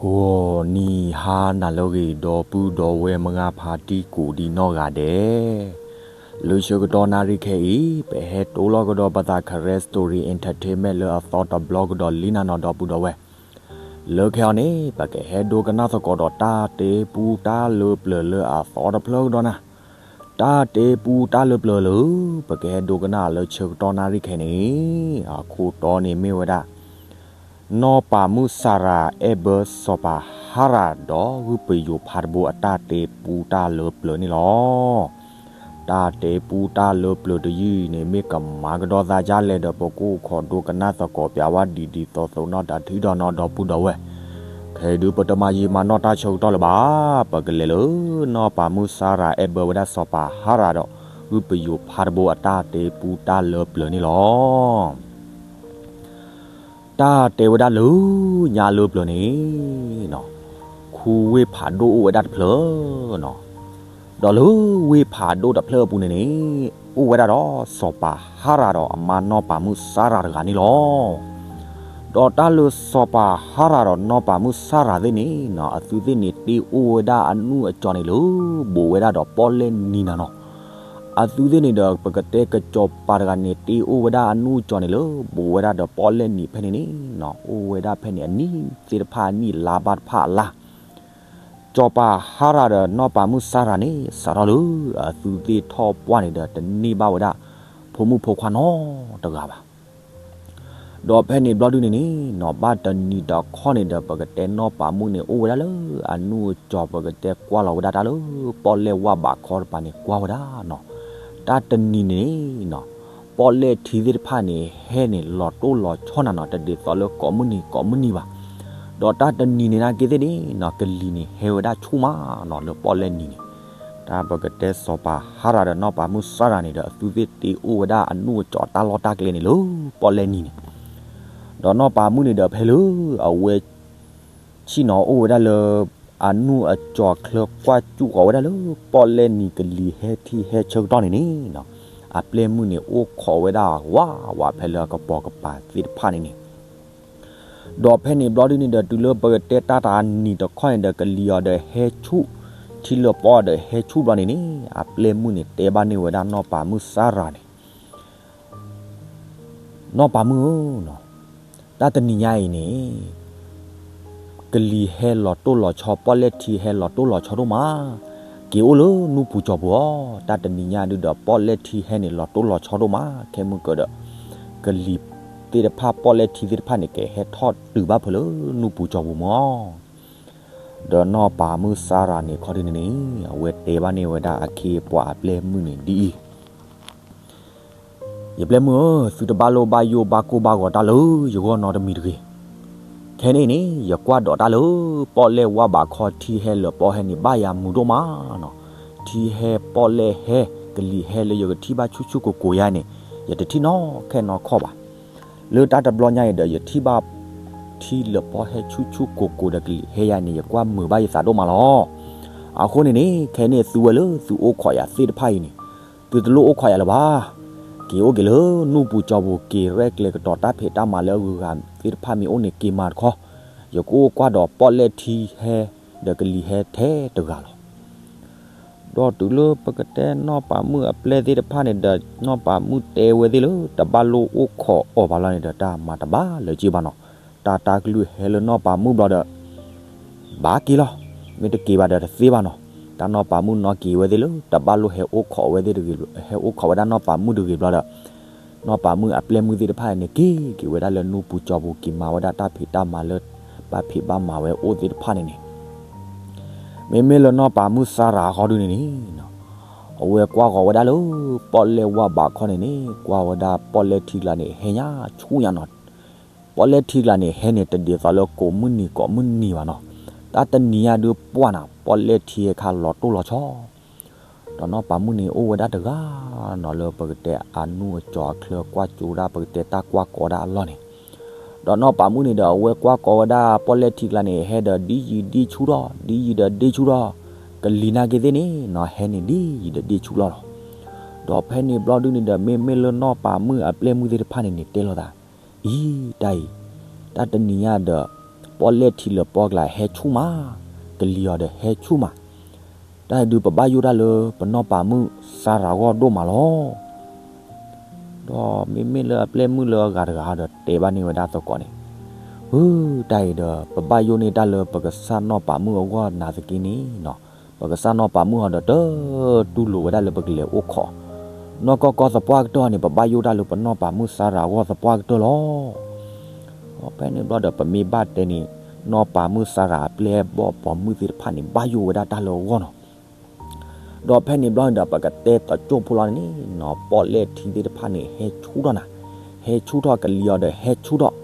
ဂီၤနံၤဟါနၤလၢအဂ့ၤ ဒီပုၢ်ဒီဝဲၢ်မုၢ်ဂၢ်ဖါတံၢ်ကိးဒံနီၢ်ဂၤဒဲး, လၢဆၢကတီၢ်နၣ်ရံၣ်ခဲအံၤ ပဟဲတိလီၤကဒီးပသး Karen Story Entertainment လၢအသီတဘျီကဒီးလံနၤနီၤ ဒီပုၢ်ဒီဝဲၢ်, လၢခဲအံၤန့ၣ် ပကဟဲဒိကနၣ်သကိးဒီးတၢ်တဲပူတၢ်လၢပျၢၤလၢအသီတဖျၢၣ်ကဒီးနၤ, တၢ်တဲပူတၢ်လၢပျၢၤလၢ ပကဟဲဒိကနၣ်လၢဆၢကတီၢ်နၣ်ရံၣ်ခဲအံၤန့ၣ် အခိၣ်တီန့ၣ်မ့ၢ်ဝဲဒၣ် နီၢ်ပၤမုၣ်စၤရၤအဲၣ်ဘၢစီၤပၤဟါရၤဒီးဂုၢ်ပယိၤဖးတဘိအတၢ်တဲပူတၢ်လၢပျၢၤန့ၣ်လီၤ. တၢ်တဲပူတၢ်လၢပျၢၤတယုၢ်အံၤန့ၣ် မ့ၢ်ကမၤကဒီးသးဒ်လဲၣ်ဒီး ပကအိၣ်ခိးဒိကနၣ်သကိးပျးဝဲဒ်ဒ်သိးသိးနီၢ်တထံၣ်ဒီးနီၢ်ဒီပုၢ်ဒီဝဲၢ်, ခဲအံၤဒုးပတမၤယံာ်မၤနီၢ်တၢ်ဆၢကတီၢ်လၢၤဘၣ်, ပကလဲၤလၢ နီၢ်ပၤမုၣ်စၤရၤအဲၣ်ဘၢဝဲဒၣ်စီၤပၤဟါရၤဒီး ဂုၢ်ပယိၤဖးတဘိအတၢ်တဲပူတၢ်လၢပျၢၤန့ၣ်လီၤ. တၢ်တဲဝဲဒၣ်လၢညါလၢပျၢၤန့ၣ် ခူဝ့ၢ်ဖးဒိၣ်အိၣ်ဝဲဒၣ်တဖျၢၣ်နီၤ, ဒီးလၢဝ့ၢ်ဖးဒိၣ်တဖျၢၣ်အပူၤန့ၣ်န့ၣ် အိၣ်ဝဲဒၣ်ဒီးစီၤပၤဟါရၤဒီးအမါနီၢ်ပၤမုၣ်စၤရၤတဂၤန့ၣ်လီၤ. ဒီးတၢ်လၢစီၤပၤဟါရၤဒီးနီၢ်ပၤမုၣ်စၤရၤသ့ၣ်န့ၣ်နီၤ အသုသ့ၣ်န့ၣ်တ့အိၣ်ဝဲဒၣ်အနူၢ်အစီၤန့ၣ်လၢ ဘူးဝဲဒၣ်ဒီးပီၣ်လဲၣ်နံၤနၤနီၤ. အသုသ့ၣ်န့ၣ်ဒီး ပကတဲကစီၤပၤတဂၤန့ၣ် တ့အိၣ်ဝဲဒၣ်အနူၢ်အစီၤန့ၣ်လၢ ဘူးဝဲဒၣ်ဒီးပီၣ်လဲၣ်နံၤဖဲန့ၣ်န့ၣ်နီၤ, အိၣ်ဝဲဒၣ်ဖဲန့ၣ်အနံၣ်သ့ၣ်တဖၣ်အနံၣ်လါဘၣ်တဖၣ်အလါ စီၤပၤဟါရၤဒီးနီၢ်ပၤမုၣ်စၤရၤန့ၣ် စးထီၣ်လၢအသုသ့ၣ်ထီၣ်ပှၢ်န့ၣ်ဒီး တန့ၢ်ဘၣ်ဝဲဒၣ် ဖိမုၣ်ဖိခွါနီတဂၤဘၣ်. ဒီးဖဲန့ၣ်ဘျီဒုန့ၣ်န့ၣ်နီၤ ဘၣ်တနံၤတခီန့ၣ်ဒီး ပကတဲနီၢ်ပၤမုၣ်န့ၣ် အိၣ်ဝဲဒၣ်လၢအနူၢ်အစီၤ ပကတဲကွၢ်လီၤဝဲဒၣ်တၢ်လၢ ပီၣ်လဲၣ်ဝၣ်ဘးခီတပၤန့ၣ် ကွၢ်ဝဲဒၣ်နီၤ. တၢ်တနံၤန့ၣ်နီၤ ပီၣ်လဲၣ်ထံသ့ၣ်တဖၣ်န့ၣ် ဟဲန့ၣ်လီၤတိၢ်လီၤဆီနၤနီၤ တဒ်သိးလၢကိးမုၢ်နံၤကိးမုၢ်နံၤဘၣ်. ဒီးတၢ်တနံၤန့ၣ်နာ်က့သ့ၣ်န့ၣ်နီၤ ကလံၤန့ၣ်ဟဲဝဲဒၣ်ဆူၣ်မးနီၤ လၢပီၣ်လဲၣ်နံၤန့ၣ် တၢ်ပကတဲစီၤပၤဟါရၤဒီးနီၢ်ပၤမုၣ်စၤရၤန့ၣ်ဒီး အသုသ့ၣ်တ့အိၣ်ဝဲဒၣ်အနူၢ်အစီၤတၢ်လီၢ်တၢ်ကျဲန့ၣ်လၢပီၣ်လဲၣ်နံၤန့ၣ်, ဒီးနီၢ်ပၤမုၣ်န့ၣ်ဒီးဖဲလၢအဝဲ ဆ့ၣ်နီၤအိၣ်ဝဲဒၣ်လၢ အနူၢ်အစီၤချၢကွၢ်စူၣ်ဃီၤဝဲဒၣ်လၢ ပီၣ်လဲၣ်နံၤကလံၤဟဲထံဟဲဆၢကတီၢ်န့ၣ်န့ၣ်နီၤ, အပျဲၢ်မုၣ်န့ၣ်အိၣ်ခိးဝဲဒၣ်ဝးဝးဖဲလၢအကပိာ်ကပၤသ့ၣ်တဖၣ်န့ၣ်န့ၣ် ဒီးဖဲန့ၣ်ဘျီဒုန့ၣ်ဒီး တုၤလၢပကတဲတၢ်တနံၤတခီန့ၣ်ဒီး ကလံၤအီၤဒီးဟဲဆူၣ်, ထံလၢပီၣ်အီၤဒီးဟဲဆူၣ်ဘျီန့ၣ်န့ၣ် အပျဲၢ်မုၣ်န့ၣ်တဲဘၣ်န့ၢ်ဝဲဒၣ်နီၢ်ပၤမုၣ်စၤရၤန့ၣ် နီၢ်ပၤမုၣ်ဧၢ, တၢ်တနံၤညါအံၤန့ၣ် ကလံၤဟဲလီၤတိၢ်လီၤဆီ ပီၣ်လဲၣ်ထံဟဲလီၤတိၢ်လီၤဆီဒိၣ်မး, က့ၤအိၣ်လၢနူၢ်ပူၤစီၤပူၤအီၤ, တၢ်တနံၤညါဒုဒီး ပီၣ်လဲၣ်ထံဟဲန့ၣ်လီၤတိၢ်လီၤဆီဒိၣ်မး, ခဲမုၢ်ကဒီး ကလံၤသ့ၣ်တဖၣ် ပီၣ်လဲၣ်ထံသ့ၣ်တဖၣ်န့ၣ် ကဟဲထီၣ်တုၤဘၣ်ဖဲလၢနူၢ်ပူၤစီၤပူၤမး ဒီးနီၢ်ပၤမုၣ်စၤရၤန့ၣ်ခီဒုန့ၣ်န့ၣ် အဝဲတဲဘၣ်န့ၢ်ဝဲဒၣ်အခ့အပှၤအပျဲၢ်မုၣ်န့ၣ်ဒ်အံၤ, ယပျဲၢ်မုၣ်ဧၢ, သုတဘၣ်လိၣ်ဘၣ်ယိၣ်ဘၣ်ကိၢ်ဘၣ်ဂီၤတၢ်လၢယဂီၢ်နီတမံၤတဂ့ၤ. ခဲန့ၣ်န့ၣ် ယကွၢ်ဒီးတၢ်လၢ ပီၣ်လဲၣ်ဝၣ်ဘးခီထံဟဲလၢပီၣ်ဟဲန့ၣ် ဘၣ်ယၤမုာ်ဒိၣ်မးနီၤ, ထံဟဲပီၣ်လဲၣ်ဟဲ ကလံၤဟဲလၢယကထံၣ်ဘၣ်ဆူၣ်ဆူၣ်ကိၢ်ကိၢ်ယါန့ၣ် ယတထံၣ်နီၢ်ခဲနီၢ်ခီၣ်ဘၣ်. လၢတၢ်တဘျီညါအံၤဒီး ယထံၣ်ဘၣ် ထံလၢပီၣ်ဟဲဆူၣ်ဆူၣ်ကိၢ်ကိၢ်ဒီးကလံၤဟဲယါန့ၣ် ယကွၢ်မုာ်ဘၣ်ယသးဒိၣ်မးလီၤ. အဃိန့ၣ်န့ၣ် ခဲန့ၣ်သုဝဲလၢသုအိၣ်ခိးယၤသ့ၣ်တဖၣ်အံၤန့ၣ် သုတလိၣ်အိၣ်ခိးယၤလၢၤဘၣ်. က့ၤအိၣ်က့ၤလၢနူၢ်ပူၤစီၤပူၤ က့ၤရဲၣ်ကျဲၤကတီၤတၢ်ဖံးတၢ်မၤလၢအဂုၤအဂၤသ့ၣ်တဖၣ်မ့ၢ်အိၣ်န့ၣ် က့ၤမၤတခီ, ယကအိၣ်ကွၢ်ဒီးပီၣ်လဲၣ်ထံဟဲ ဒီးကလံၤဟဲထဲတဂၤလီၤ. ဒီးတုၤလၢပကတဲနီၢ်ပၤမုၣ်အပျဲၢ်သ့ၣ်တဖၣ်န့ၣ်ဒီး နီၢ်ပၤမုၣ်တဲဝဲသ့ၣ်လၢ တဘၣ်လိၣ်အိၣ်ခိးအီၤဘၣ်လီၤန့ၣ်ဒီး တၢ်မၤတဘၣ်လၢၤက့ဘၣ်နီၤ. တၢ်တၢ်ကလုၢ်ဟဲလၢနီၢ်ပၤမုၣ်ဘျီဒီး ဘၣ်က့ၤလီၤ, မ့ၢ်တက့ၤဘၣ်ဒီးတသ့ဘၣ်နီၤ. တၢ်နီၢ်ပၤမုၣ်နီၢ်က့ၤဝဲသ့ၣ်လၢ တဘၣ်လိၣ်ဟဲအိၣ်ခိးဝဲသ့ၣ်တဂ့ၤ, ဟဲအိၣ်ခိးဝဲဒၣ်နီၢ်ပၤမုၣ်တဂ့ၤဘျီဒီး နီၢ်ပၤမုၣ်အပျဲၢ်မုၣ်သ့ၣ်တဖၣ်န့ၣ် က့ၤက့ၤဝဲဒၣ်လၢနူၢ်ပူၤစီၤပူၤ က့ၤမၤဝဲဒၣ်တၢ်ဖံးတၢ်မၤလၢ ဘၣ်ဖံးဘၣ်မၤဝဲအိၣ်သ့ၣ်တဖၣ်န့ၣ်န့ၣ် မ့မ့ၢ်လၢနီၢ်ပၤမုၣ်စၤရၤဃီဒုန့ၣ်န့ၣ် အဝဲကွၢ်ဃီၤဝဲဒၣ်လၢ ပီၣ်လဲၣ်ဝၣ်ဘးခီန့ၣ်န့ၣ် ကွၢ်ဝဲဒၣ်ပီၣ်လဲၣ်ထံကျါန့ၣ် ဟဲညါဆူညါနီၤ. ပီၣ်လဲၣ်ထံကျါန့ၣ် ဟဲန့ၣ် တဒ်သိးလၢကိးမုၢ်နံၤကိးမုၢ်နံၤဘၣ်နီၤ. တၢ်တနံၤညါဒုးပှၢ်နၤ ပီၣ်လဲၣ်ထံဟဲခါလီၤတိၢ်လီၤဆီ ဒီးနီၢ်ပၤမုၣ်န့ၣ် အိၣ်ဝဲဒၣ်တဂၤနီၤ လၢပကတဲအနူၢ်အစီၤအချၢကွၢ်ကၠိဒၣ် ပကတဲတၢ်ကွၢ်ကီဒၣ်အလီၢ်န့ၣ်, ဒီးနီၢ်ပၤမုၣ်န့ၣ်ဒီး အဝဲကွၢ်ကီဝဲဒၣ်ပီၣ်လဲၣ်ထံကျါန့ၣ် ဟဲဒီးဒ်ယံၤဒ်ဆူၣ်ထီၣ် ဒ်ယံၤဒီးဒ်ဆူၣ်ထီၣ်, ကလံၤနာ်က့သ့ၣ်န့ၣ်နီၤ ဟဲန့ၣ်ဒ်ယံၤဒီးဒ်ဆူၣ်လီၤလီၤ. ဒီးဖဲန့ၣ်ဘျီဒုန့ၣ်ဒီး မ့မ့ၢ်လၢနီၢ်ပၤမုၣ်အပျဲၢ်မုၣ်သ့ၣ်တဖၣ်န့ၣ်န့ၣ် တဲလိာ်သး အံၤ တၢ်အံၤ တၢ်တနံၤညါဒီး ပီၣ်လဲၣ်ထံလၢာ်ပီၣ်ကျါဟဲဆူၣ်မး, ကလံၤအီၤဒီးဟဲဆူၣ်မး, တၢ်အံၤဒုးပဘၣ်ယိၣ်တၢ်လၢပနီၢ်ပၤမုၣ်စၤရၤအဂီၢ်ဒိၣ်မးလီၤ. ဒီးမ့မ့ၢ်လၢအပျဲၢ်မုၣ်လၢအဂၤတဂၤဒီးတဲဘၣ်န့ၢ်ဝဲဒၣ်သကိးန့ၣ်, ဟု, တၢ်အံၤဒီး ပဘၣ်ယိၣ်န့ၢ်တၢ်လၢပကစၢ်နီၢ်ပၤမုၣ်အဂီၢ်နာ်သက့န့ၣ်နီၤ, ပကစၢ်နီၢ်ပၤမုၣ်ဟီဒီးတတူၢ်လိာ်ဝဲဒၣ်လၢပကလဲၤအိၣ်ခိး, နီၢ်ကီၢ်ကီၢ်သပှၢ်ကတၢၢ်န့ၣ် ပဘၣ်ယိၣ်တၢ်လၢပနီၢ်ပၤမုၣ်စၤရၤအဂီၢ်သပှၢ်ကတၢၢ်လီၤ. ဖဲန့ၣ်ဘျီဒီး ပမ့ၢ်ဘၣ်တဲန့ၣ် နီၢ်ပၤမုၣ်စၤရၤအပျဲၢ်ဘီၣ်ပိာ်မုၣ်သ့ၣ်တဖၣ်န့ၣ် ဘၣ်ယိၣ်ဝဲဒၣ်တၢ်လၢအဂီၢ်နီၤ. ဒီးဖဲန့ၣ်ဘျီန့ၣ်ဒီး ပကတဲသကိးဖိလီၤန့ၣ်နီၤ, ပီၣ်လဲၣ်ထံသ့ၣ်တဖၣ်န့ၣ် ဟဲဆူၣ်ထီၣ်နၤ, ဟဲဆူၣ်ထီၣ်ကလံၤအီၤဒီးဟဲဆူၣ်ထီၣ်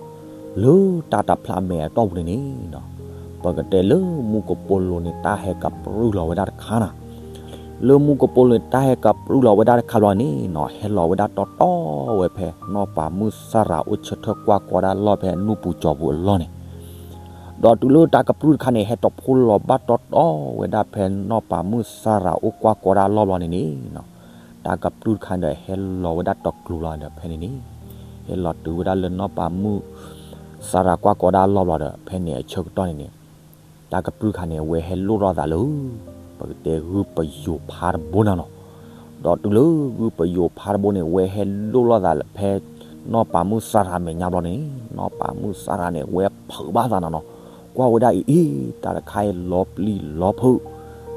လၢတၢ်တဖျးမဲာ်အတီၢ်ပူၤန့ၣ်န့ၣ်နီၤ, ပကတဲလၢမူကပိာ်လိၤန့ၣ် တၢ်ဟဲကပြုၢ်လီၤဝဲဒၣ်တခါနၤ. လၢမူကပိာ်လိၤန့ၣ် တၢ်ဟဲကပြုၢ်လီၤဝဲဒၣ်တခါဘျီန့ၣ်နီၤ, ဟဲလီၤဝဲဒၣ်တီတီဝဲဖဲ နီၢ်ပၤမုၣ်စၤရၤအိၣ်ဆၢထၢၣ်ကွၢ်ကီဒၣ်လီၢ်ဖဲနူၢ်ပူၤကၠီၤပူၤအလီၢ်န့ၣ် ဒီးတုၤလၢတၢ်ကပြုၢ်တခါန့ၣ် ဟဲတဖိလီၤဘၣ်တီတီဝဲဒၣ်ဖဲနီၢ်ပၤမုၣ်စၤရၤအိၣ်ကွၢ်ကီဒၣ်လီၢ်ဘျီန့ၣ်န့ၣ်နီၤ, တၢ်ကပြုၢ်တခါန့ၣ်ဒီး ဟဲလီၤဝဲဒၣ်တကျိၤလီၤဒီးဖဲန့ၣ်န့ၣ်, ဟဲလီၤတုၤဝဲဒၣ်လၢနီၢ်ပၤမုၣ်စၤရၤကွၢ်ကီဒၣ်လီၢ်ဘျီဒီး ဖဲန့ၣ်အဆၢကတီၢ်န့ၣ်န့ၣ် တၢ်ကပြုၢ်တခါန့ၣ် အဝဲဟဲလိၣ်ထီၣ်သးလၢ ပကတဲဂုၢ်ပယိၤဖါတဘိနၤနီၤ. ဒီးတုၤလၢဂုၢ်ပယိၤဖါတဘိန့ၣ် အဝဲဟဲလိၣ်ထီၣ်သးလၢဖဲ နီၢ်ပၤမုၣ်စၤရၤမဲာ်ညါဘျီန့ၣ်, နီၢ်ပၤမုၣ်စၤရၤန့ၣ် အဝဲဖုးဘၣ်သးနၤနီၤ, ကွၢ်ဝဲဒၣ်အံၤ အ့ တၢ်တခါအံၤလီၤပျံၤလီၤဖုး,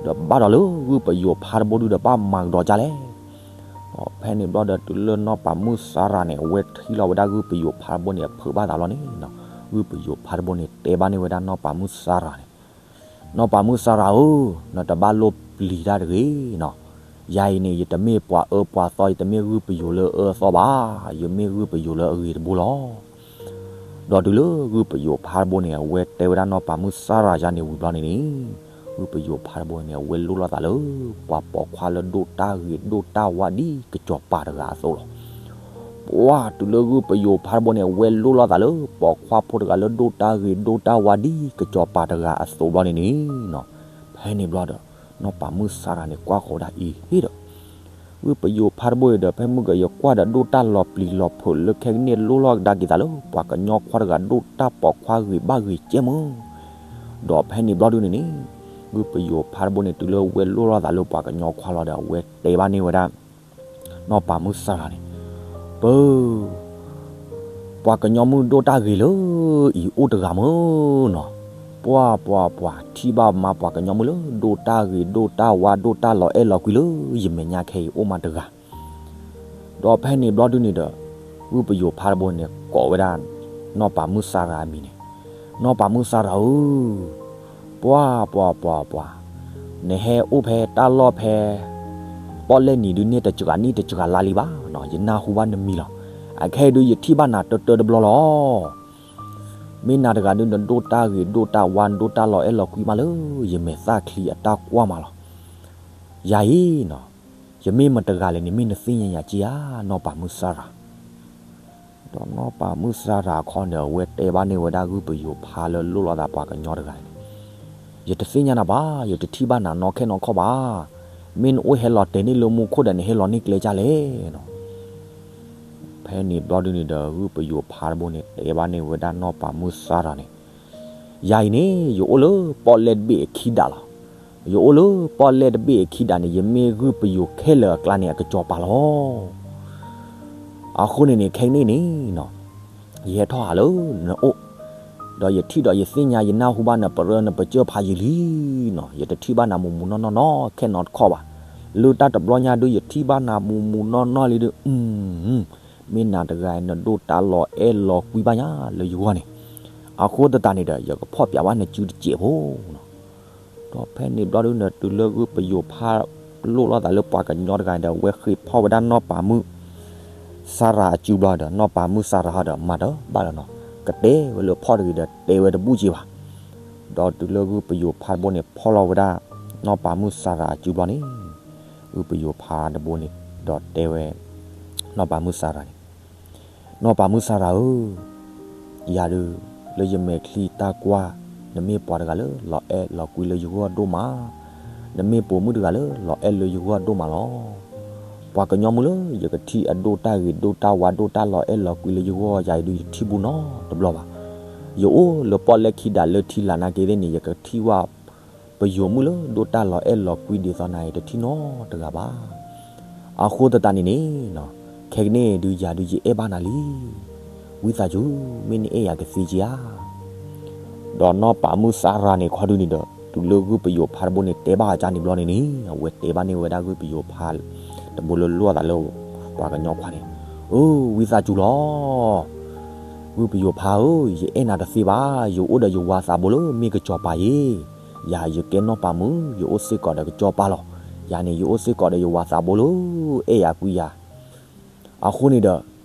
ဒီးဘၣ်ဒီးလၢဂုၢ်ပယိၤဖါတဘိဒုဒီး ဘၣ်မၤကဒီးဒ်လဲၣ်. ဖဲန့ၣ်ဘျီဒီးတုၤလၢနီၢ်ပၤမုၣ်စၤရၤန့ၣ် အဝဲထံၣ်လီၤဝဲဒၣ်ဂုၢ်ပယိၤဖါတဘိန့ၣ် အဖုးဘၣ်သးလီၤန့ၣ်နီၤ, ဂုၢ်ပယိၤဖါတဘိန့ၣ် တဲဘၣ်န့ၢ်ဝဲဒၣ်နီၢ်ပၤမုၣ်စၤရၤန့ၣ်, နီၢ်ပၤမုၣ်စၤရၤဧၢ, နတဘၣ်လိၣ်ပျံၤတၢ်တဂ့ၤနီၤ. ယၤအံၤန့ၣ် ယတမ့ၢ်ပှၤအၢပှၤသီ, ယတမ့ၢ်ဂုၢ်ပယိၤလၢအအၢအသီဘၣ်, ယမ့ၢ်ဂုၢ်ပယိၤလၢအဂ့ၤတဘိလီၤ. ဒီးတုၤလၢဂုၢ်ပယိၤဖါတဘိန့ၣ် အဝဲတဲဝဲဒၣ်နီၢ်ပၤမုၣ်စၤရၤယါန့ၣ်ဝံၤဘျီန့ၣ်န့ၣ်, ဂုၢ်ပယိၤဖါတဘိန့ၣ် အဝဲလိၣ်လိာ်သးလၢ ပှၤပိာ်ခွါလၢဒိၣ်တၢ်ဂ့ၤဒိၣ်တၢ်ဝါဒ်ကစီၤပၤတဂၤအသိးလီၤ. ပှၤတုၤလၢဂုၢ်ပယိၤဖါတဘိန့ၣ် အဝဲလိၣ်လိာ်သးလၢ ပိာ်ခွါဖိတဂၤလၢဒိၣ်တၢ်ဂ့ၤဒိၣ်တၢ်ဝါဒ်ကစီၤပၤတဂၤအသိးဘျီန့ၣ်န့ၣ်နီၤ, ဖဲန့ၣ်ဘျီဒီး နီၢ်ပၤမုၣ်စၤရၤန့ၣ် ကွၢ်ဃီၤဝဲဒၣ်အံၤဟ့ၣ်ဒီး ဂုၢ်ပယိၤဖါတဘိအံၤဒီး ဖဲမုၢ်ကယကွၢ်ဒီးဒိၣ်တၢ်လီၤပျံၤလီၤဖုးလၢခဲကနံၣ်အလိၣ်လီၤကဒါက့ၤသးလၢ ပှၤကညီခွါတဂၤဒိၣ်တၢ်ပိာ်ခွါဂ့ၤဘၣ်ဂ့ၤကဲမုၢ်, ဒီးဖဲန့ၣ်ဘျီဒုန့ၣ်န့ၣ် ဂုၢ်ပယိၤဖါတဘိန့ၣ် တုၤလၢအဝဲလိၣ်လိာ်သးလၢပှၤကညီခွါလီၤဒီး အဝဲတဲဘၣ်န့ၢ်ဝဲဒၣ် နီၢ်ပၤမုၣ်စၤရၤန့ၣ်, ပၢ် ပှၤကညီမုၣ်ဒိၣ်တၢ်ဂ့ၤလၢအံၤအိၣ်တဂၤမုၢ်နီၤ, ပှၤပှၤပှၤ ထံၣ်ဘၣ်မးပှၤကညီမုၣ်လၢဒိၣ်တၢ်ဂ့ၤဒိၣ်တၢ်ဝါဒိၣ်တၢ်လီၤအဲၣ်လီၤကွံလၢယမဲာ်ညါခဲအံၤအိၣ်မးတဂၤ ဒီးဖဲန့ၣ်ဘျီဒုန့ၣ်ဒီး ဂုၢ်ပယိၤဖါတဘိန့ၣ် ကိးဝဲဒၣ် နီၢ်ပၤမုၣ်စၤရၤအမံၤန့ၣ်, နီၢ်ပၤမုၣ်စၤရၤဧၢ, ပှၤပှၤပှၤပှၤ, နဟဲအိၣ်ဖဲတၢ်လီၢ်ဖဲ ပီၣ်လဲၣ်နံၤဒုန့ၣ် တစှၤနံၣ်တစှၤလါလံဘၣ်နီၤ, ယနၢ်ဟူဘၣ်နမံၤလီၤ. အခဲအံၤဒု ယထံၣ်ဘၣ်နၤတၢတၢတဘျီလီၤ. မ့ၢ်နၤတဂၤဒု နဒိၣ်တၢ်ဂ့ၤဒိၣ်တၢ်ဝါ နဒိၣ်တၢ်လီၤအဲၣ်လီၤကွံမးလၢ ယမဲာ်သၣ်ချံအတၢ်ကွၢ်မးလီၤ. ယၤအံၤနီၤ, ယမ့ၢ်မတၤတဂၤလဲၣ်န့ၣ် မ့ၢ်နသ့ၣ်ညါယၤက့ဧါ, နီၢ်ပၤမုၣ်စၤရၤ ဒီးနီၢ်ပၤမုၣ်စၤရၤအခီန့ၣ် အဝဲတဲဘၣ်န့ၢ်ဝဲဒၣ်ဂုၢ်ပယိၤဖါလၢလိၣ်လိာ်သးပှၤကညီတဂၤန့ၣ်, ယတသ့ၣ်ညါနၤဘၣ်, ယတထံၣ်ဘၣ်နၤနီၢ်ခဲနီၢ်ခီဘၣ်. မ့ၢ်နအိၣ်ဟဲလီၤတဲာ်န့ၢ်လၢမူခိၣ်ဒီး နဟဲလီၤန့ၢ်ကျဲကၢ်လဲၣ်နီၤ. ဖဲန့ၣ်ဘျီဒုန့ၣ်ဒီး ဂုၢ်ပယိၤဖါတဘိန့ၣ် တဲဘၣ်န့ၢ်ဝဲဒၣ်နီၢ်ပၤမုၣ်စၤရၤန့ၣ်, ယၤအံၤန့ၣ် ယအိၣ်လၢပီၣ်လဲၣ်တဘ့ၣ်အခံဒးလီၤ. ယအိၣ်လၢပီၣ်လဲၣ်တဘ့ၣ်အခံဒးန့ၣ် ယမ့ၢ်ဂုၢ်ပယိၤခဲလၢာ်အကျါန့ၣ် အကစီၤပၤလီၤ. အဃိန့ၣ်န့ၣ် ခဲကနံၣ်န့ၣ်နီၤ, ယဟဲထီၣ်ဟးလၢနအိၣ်, ဒီးယထံၣ်ဒီးယသ့ၣ်ညါ ယနၢ်ဟူဘၣ်နပရၢနပစၢၢ်ဖးယံာ်လံနီၤ, ယတထံၣ်ဘၣ်နၤမူးမူးနီၢ်နီၢ်နီၢ်ခဲနီတခီဘၣ်. လၢတၢ်တဘျီညါဒု ယထံၣ်ဘၣ်နၤမူးမူးနီၢ်နီၢ်လံဒု, မ့ၢ်နၤတဂၤအံၤ နဒိၣ်တၢ်လီၤအဲၣ်လီၤကွံဘၣ်ညါလၢယဂီၢ်န့ၣ်, အဃိသတးန့ၣ်ဒီး ယကဖီၣ်ပြးဘၣ်နစုတစဲးဖိနီၤ. ဒီးဖဲန့ၣ်ဘျီဒုန့ၣ် တုၤလၢဂုၢ်ပယိၤဖါလိၣ်လိာ်သးလၢပှၤကညီတဂၤဒီး အဝဲဃ့ဖီၣ်ဝဲဒၣ်နီၢ်ပၤမုၣ်စၤရၤအစုဘျီဒီး နီၢ်ပၤမုၣ်စၤရၤဟီဒီး မၤတဘၣ်လၢၤနီၤ, ကတဲဝဲလၢဖီၣ်တဂ့ၤဒီး တဲဝဲတဘူၣ်က့ဘၣ်. ဒီးတုၤလၢဂုၢ်ပယိၤဖါတဘိန့ၣ် ဖီၣ်လီၤဝဲဒၣ် နီၢ်ပၤမုၣ်စၤရၤအစုဘျီန့ၣ်, ဂုၢ်ပယိၤဖါတဘိန့ၣ် ဒီးတဲဝဲ နီၢ်ပၤမုၣ်စၤရၤန့ၣ်, နီၢ်ပၤမုၣ်စၤရၤဧၢ, ယၤဒု လၢယမဲာ်ချံတၢ်ကွၢ်, နမ့ၢ်ပှၤတဂၤလၢလီၤအဲၣ်လီၤကွံလၢယဂီၢ်ဒိၣ်မး, နမ့ၢ်ပိာ်မုၣ်တဂၤလၢလီၤအဲၣ်လၢယဂီၢ်ဒိၣ်မးလီၤ. ပှၤကညီမုၣ်လၢယကထံၣ်အဒိၣ်တၢ်ဂ့ၤဒိၣ်တၢ်ဝါဒိၣ်တၢ်လီၤအဲၣ်လီၤကွံလၢယဂီၢ် ယၤအံၤဒု ယထံၣ်ဘူးနီတဘျီဘၣ်. ယအိၣ်လၢပီၣ်လဲၣ်ခံဒးလၢထံလာ်နာ်က့သ့ၣ်န့ၣ် ယကထံၣ်ဝဲပယိၤမုၣ်လၢဒိၣ်တၢ်လီၤအဲၣ်လီၤကွံဒ်သိးနၤအံၤတထံၣ်နီတဂၤဘၣ်. အဃိသတးန့ၣ်န့ၣ် ခဲကနံၣ်ဒုးယၤဒုးယအဲၣ်ဘၣ်နၤလံ. ဝံသးစူၤ မ့ၢ်နအဲၣ်ယၤကသ့က့ဧါ. ဒီးနီၢ်ပၤမုၣ်စၤရၤန့ၣ်ခီဒုန့ၣ်ဒီး တုၤလၢဂုၢ်ပယိၤဖါတဘိန့ၣ် တဲဘၣ်အီၤကန့ၣ်ဘျီန့ၣ်န့ၣ် အဝဲတဲဘၣ်န့ၢ်ဝဲဒၣ်ဂုၢ်ပယိၤဖါတဘိလၢလိၣ်အသးလၢပှၤကညီခွါန့ၣ်, အၢ ဝံသးစူၤလီၤ. ဂုၢ်ပယိၤဖါဧၢ, ယအဲၣ်နၤတသ့ဘၣ်. ယအိၣ်ဒီးယဝၤသးဘိလၢမ့ၢ်ကစီၤပၤယ့ၣ်. ယၤယကဲနီၢ်ပၤမုၣ် ယအိၣ်စ့ၢ်ကီးဒီးကစီၤပၤလီၤ. ယၤန့ၣ် ယအိၣ်စ့ၢ်ကီးဒီးယဝၤသးဘိလၢအဲၣ်ယၤကွံယၤ. အဃိန့ၣ်ဒီး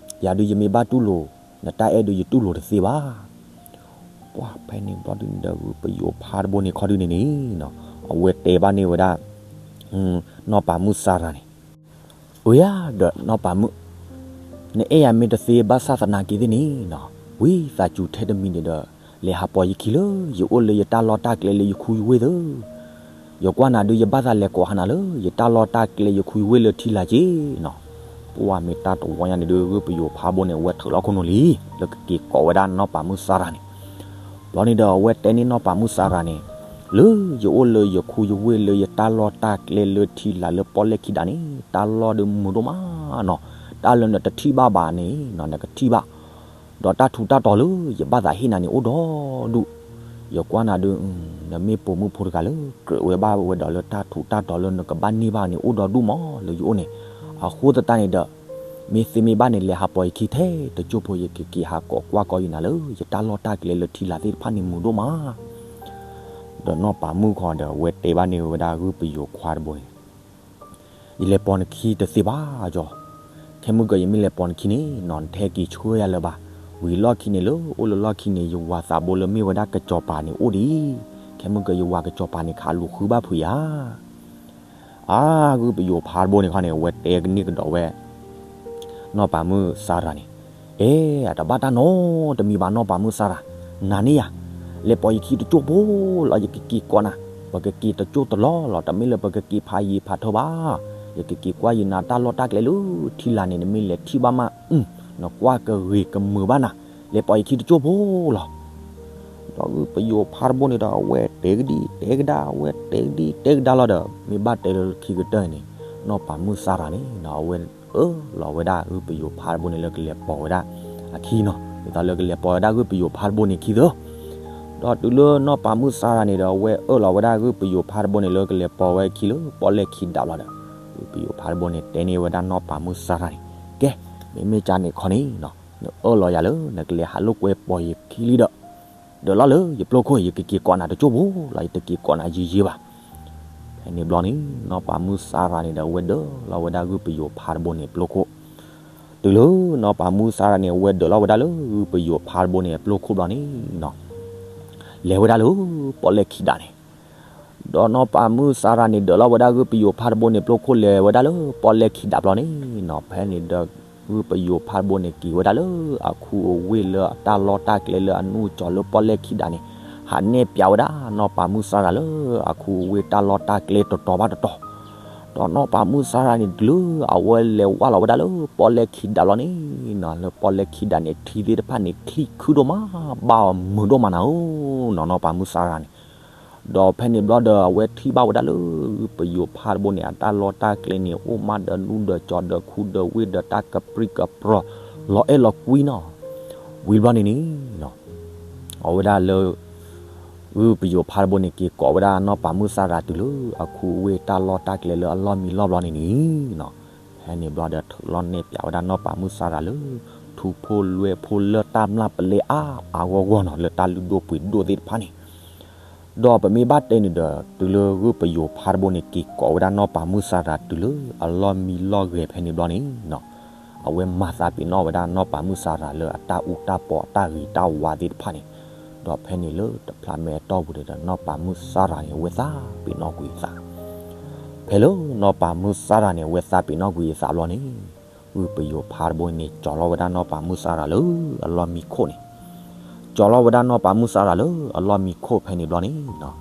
ယၤဒုးယမ့ၢ်ဘၣ်တူၢ်လိာ် နတၢ်အဲၣ်ဒုးယတူၢ်လိာ်တသ့ဘၣ်. ပှၤဖဲန့ၣ်ဘျီဒုန့ၣ်ဒီး ဂုၢ်ပယိၤဖါတဘိန့ၣ်ခီဒုန့ၣ်န့ၣ် အဝဲတဲဘၣ်န့ၢ်ဝဲဒၣ် နီၢ်ပၤမုၣ်စၤရၤန့ၣ်, အၢယၤဒီးနီၢ်ပၤမုၣ်, နအဲၣ်ယၤမ့ၢ်တသ့ဘၣ်ဆၣ်သနာ်က့သ့ၣ်န့ၣ်နီၤ, ဝံသးစူၤထဲတမံၤန့ၣ်ဒီး လဲၤဟးပိာ်ယခံလၢ ယအိၣ်လၢယတၢ်လီၢ်တၢ်ကျဲလၢယခူယဝ့ၢ်သၢ. ယကွၢ်နၤဒုးယဘၣ်သးလဲၤကိးဟးနၤလၢ ယတၢ်လီၢ်တၢ်ကျဲယခူယဝ့ၢ်လၢထံလာ်က့နီၤ. ပှၤမ့ၢ်တၢ်တဝီညါန့ၣ်ဒုး ဂုၢ်ပယိၤဖါတဘိန့ၣ် အဝဲထုးလီၤခိၣ်နူာ်လံ လၢကက့ၤကိးဝဲဒၣ်နီၢ်ပၤမုၣ်စၤရၤန့ၣ်. ဘျီန့ၣ်ဒီးအဝဲတဲန့ၢ်နီၢ်ပၤမုၣ်စၤရၤန့ၣ်, လၢယအိၣ်လၢယခူယဝ့ၢ်လၢယတၢ်လီၢ်တၢ်ကျဲလၢထံလာ်လၢပီၣ်လဲၣ်ခံဒးန့ၣ် တၢ်လီၢ်ဒုးမုာ်ဒိၣ်မးနီၤ. တၢ်လၢနတထံၣ်ဘၣ်ဘၣ်န့ၣ်နီၤ နကထံၣ်ဘၣ် ဒီးတၢ်ထူးတၢ်တီၤလၢယဘၣ်သးဟ့ၣ်နၤန့ၣ်အိၣ်ဒီဒူၣ်. ယကွၢ်နၤဒုး နမ့ၢ်ပိာ်မုၣ်ဖိတဂၤလၢကြၢးဝဲဘၣ်ဝဲဒီးလၢတၢ်ထူးတၢ်တီၤလၢနကဘၣ်န့ၢ်ဘၣ်န့ၣ် အိၣ်ဒီဒူၣ်မးလၢယအိၣ်န့ၣ်. အဃိသတးန့ၣ်ဒီး မ့ၢ်သ့မ့ၢ်ဘၣ်န့ၣ် လဲၤဟးပိာ်ယခံထဲတစိၢ်ဖိ ယကက့ၤဟးကိးကွၢ်ကီယၤနၤလၢ ယတၢ်လီၢ်တၢ်ကျဲလၢထံလာ်သ့ၣ်တဖၣ်န့ၣ်မုာ်ဒိၣ်မး. ဒီးနီၢ်ပၤမုၣ်ခီဒီး အဝဲတဲဘၣ်န့ၢ်ဝဲဒၣ်ဂုၢ်ပယိၤခွါတဘိန့ၣ် ယလဲၤပိာ်နခံတသ့ဘၣ်ကီ, ခဲမုၢ်ကၢၤယမ့ၢ်လဲၤပိာ်နခံန့ၣ်နီၤ နထဲက့ၤဆှၢယၤလၢၤဘၣ်. ဝံၤလီၢ်ခံန့ၣ် လၢအိၣ်လၢလီၢ်ခံန့ၣ် ယဝၤသးဘိလၢမ့ၢ်ဝဲဒၣ်ကစီၤပၤန့ၣ်အိၣ်ဒံး, ခဲမုၢ်ကၢၤယဝၤကစီၤပၤန့ၣ် ခးလူၤဃုဘၣ်ဖုးယၤ. အါ ဂုၢ်ပယိၤဖါတဘိန့ၣ်ခီန့ၣ် အဝဲတဲကန့ၢ်ကဒီးဝဲ နီၢ်ပၤမုၣ်စၤရၤန့ၣ်, အဲ အတဘၣ်တၢ်နီတမံၤဘၣ်နီၢ်ပၤမုၣ်စၤရၤ, နၤန့ၣ်ယၤ, လဲၤပိာ်ယခံတစိၢ်ဖိလီၤ ယကက့ၤကိးနၤ, ပကက့ၤတစိၢ်တလီၢ်လီၤ တမ့ၢ်လၢပကက့ၤဖးယံၤဖးထၢဘၣ်. ယကက့ၤကွၢ်ယနၤတၢ်လီၢ်တၢ်ကျဲလၢထံလာ်န့ၣ် နမ့ၢ်လဲၤထံၣ်ဘၣ်မး နကွၢ်ကဂ့ၤကမုာ်ဘၣ်နၤ, လဲၤပိာ်ယခံတစိၢ်ဖိလီၤ. ဒီးဂုၢ်ပယိၤဖါတဘိန့ၣ်ဒီး အဝဲတဲကဒံတဲကဒါ အဝဲတဲကဒံတဲကဒါလီၤဒီး မ့ၢ်ဘၣ်တဲလၢခံကတၢၢ်န့ၣ် နီၢ်ပၤမုၣ်စၤရၤန့ၣ် အဝဲအၢၣ်လီၤဝဲဒၣ်ဂုၢ်ပယိၤဖါတဘိန့ၣ်လၢကလဲၤပိာ်ဝဲဒၣ်အခံနီၤ, ဒ်သိးလၢကလဲၤပိာ်ဝဲဒၣ်ဂုၢ်ပယိၤဖါတဘိန့ၣ်ခံသၢ. ဒီးတုၤလၢနီၢ်ပၤမုၣ်စၤရၤန့ၣ်ဒီး အဝဲအၢၣ်လီၤဝဲဒၣ်ဂုၢ်ပယိၤဖါတဘိန့ၣ်လၢကလဲၤပိာ်ဝဲခံလၢပီၣ်လဲၣ်ခံဒးလီၤဒီး ဂုၢ်ပယိၤဖါတဘိန့ၣ်တဲန့ၢ်ဝဲဒၣ်နီၢ်ပၤမုၣ်စၤရၤန့ၣ်, ကဲ, မ့မ့ၢ်ကန့ၣ်ခီန့ၣ် နအၢၣ်လီၤယၤလၢနကလဲၤဟးလိာ်ကွဲပိာ်ယခံလံဒီး ဒၢးလီၤလၢယပျိခိၣ် ယကက့ၤကိးနၤတစိၢ်ဖိလီၤ ယတက့ၤကိးနၤယံာ်ယံာ်ဘၣ်. ဖဲန့ၣ်ဘျီန့ၣ် နီၢ်ပၤမုၣ်စၤရၤန့ၣ်ဒီး အဝဲဒၢးလီၤဝဲဒၣ်ဂုၢ်ပယိၤဖါတဘိန့ၣ်ပျိခိၣ်. တုၤလၢနီၢ်ပၤမုၣ်စၤရၤန့ၣ် အဝဲဒၢးလီၤဝဲဒၣ်လၢဂုၢ်ပယိၤဖါတဘိန့ၣ်ပျိခိၣ်ဘျီန့ၣ် လဲၤဝဲဒၣ်လၢပီၣ်လဲၣ်ခံဒးန့ၣ် ဒီးနီၢ်ပၤမုၣ်စၤရၤန့ၣ် ဒၢးလီၤဝဲဒၣ်ဂုၢ်ပယိၤဖါတဘိန့ၣ်ပျိခိၣ် လဲၤဝဲဒၣ်လၢပီၣ်လဲၣ်ခံဒးဘျီန့ၣ်နီၤ ဖဲန့ၣ်ဒီး ဂုၢ်ပယိၤဖါတဘိန့ၣ် က့ၤဝဲဒၣ်လၢအခူအဝ့ၢ်လၢအတၢ်လီၢ်တၢ်ကျဲလၢအနူၢ်ကၠီၤလၢပီၣ်လဲၣ်ခံဒးန့ၣ် ဟးနဲၣ်ပၠးဝဲဒၣ်နီၢ်ပၤမုၣ်စၤရၤလၢအခူအဝ့ၢ်တၢ်လီၢ်တၢ်ကျဲတတီၤဘၣ်တတီၤ. ဒီးနီၢ်ပၤမုၣ်စၤရၤန့ၣ် တုၤလၢအဝဲလဲၤဝဲလီၤဝဲဒၣ်လၢပီၣ်လဲၣ်ခံဒးလီၤန့ၣ်နီၤ လၢပီၣ်လဲၣ်ခံဒးန့ၣ် ထံသ့ၣ်တဖၣ်န့ၣ် ချံခုဒိၣ်မး ဘၣ်အီၤမုာ်ဒိၣ်မးနၤဧၢနီၤ နီၢ်ပၤမုၣ်စၤရၤန့ၣ် ဒီးဖဲန့ၣ်ဘျီဒီး အဝဲထံၣ်ဘၣ်ဝဲဒၣ်လၢဂုၢ်ပယိၤဖါတဘိန့ၣ် အတၢ်လီၢ်တၢ်ကျဲန့ၣ် အိၣ်မးဒီးနူဒီးကၠီဒီးခူဒီးဝ့ၢ်ဒီးတၢ်ကပြုၢ်ကပြီၤ လီၤအဲၣ်လီၤကွံနီၤ. ဝံၤဘျီန့ၣ်န့ၣ် အဝဲဒၣ်လၢ ဂုၢ်ပယိၤဖါတဘိန့ၣ် က့ၤကိးဝဲဒၣ်နီၢ်ပၤမုၣ်စၤရၤတုၤလၢ အခူအဝ့ၢ်တၢ်လီၢ်တၢ်ကျဲလၢအလီၢ်မံလီၢ်ဘျီန့ၣ်န့ၣ်နီၤ. ဖဲန့ၣ်ဘျီဒီး ထုးလီၤနဲၣ်ပၠးဝဲဒၣ်နီၢ်ပၤမုၣ်စၤရၤလၢ ထူဖိလွဲဖိလၢတၢ်မျၢ်ပလဲအါအါဂီၢ်ဂီၢ်နီၤ လၢတၢ်လုၢ်ဒိၣ်ပှ့ၤဒိၣ်သ့ၣ်တဖၣ်န့ၣ် ဒီးပမ့ၢ်ဘၣ်တဲန့ၣ်ဒီး တုၤလၢဂုၢ်ပယိၤဖါတဘိန့ၣ် က့ၤကိးဝဲဒၣ်နီၢ်ပၤမုၣ်စၤရၤတုၤလၢအလီၢ်မံလီၢ်ဂဲၤဖဲန့ၣ်ဘျီန့ၣ်နီၤ, အဝဲမၤသးပ့ၤနီၣ်ဝဲဒၣ်နီၢ်ပၤမုၣ်စၤရၤလၢအတၢ်အူတၢ်ပီးအတၢ်ဂ့ၤတၢ်ဝါသ့ၣ်တဖၣ်န့ၣ်, ဒီးဖဲန့ၣ်လၢတဖျးမဲာ်အတီၢ်ပူၤန့ၣ်ဒီး နီၢ်ပၤမုၣ်စၤရၤန့ၣ် အဝဲသးပ့ၤနီၣ်ကွံာ်အသး ဖဲလၢနီၢ်ပၤမုၣ်စၤရၤန့ၣ် အဝဲသးပ့ၤနီၣ်ကွံာ်အသးဘျီန့ၣ် ဂုၢ်ပယိၤဖါတဘိန့ၣ် ကၠီၤလီၤဝဲဒၣ်နီၢ်ပၤမုၣ်စၤရၤလၢအလီၢ်မံခိၣ်န့ၣ်, ကၠီၤလီၤဝဲဒၣ်နီၢ်ပၤမုၣ်စၤရၤလၢအလီၢ်မံခိၣ်ဖဲန့ၣ်ဘျီန့ၣ်နီၤ,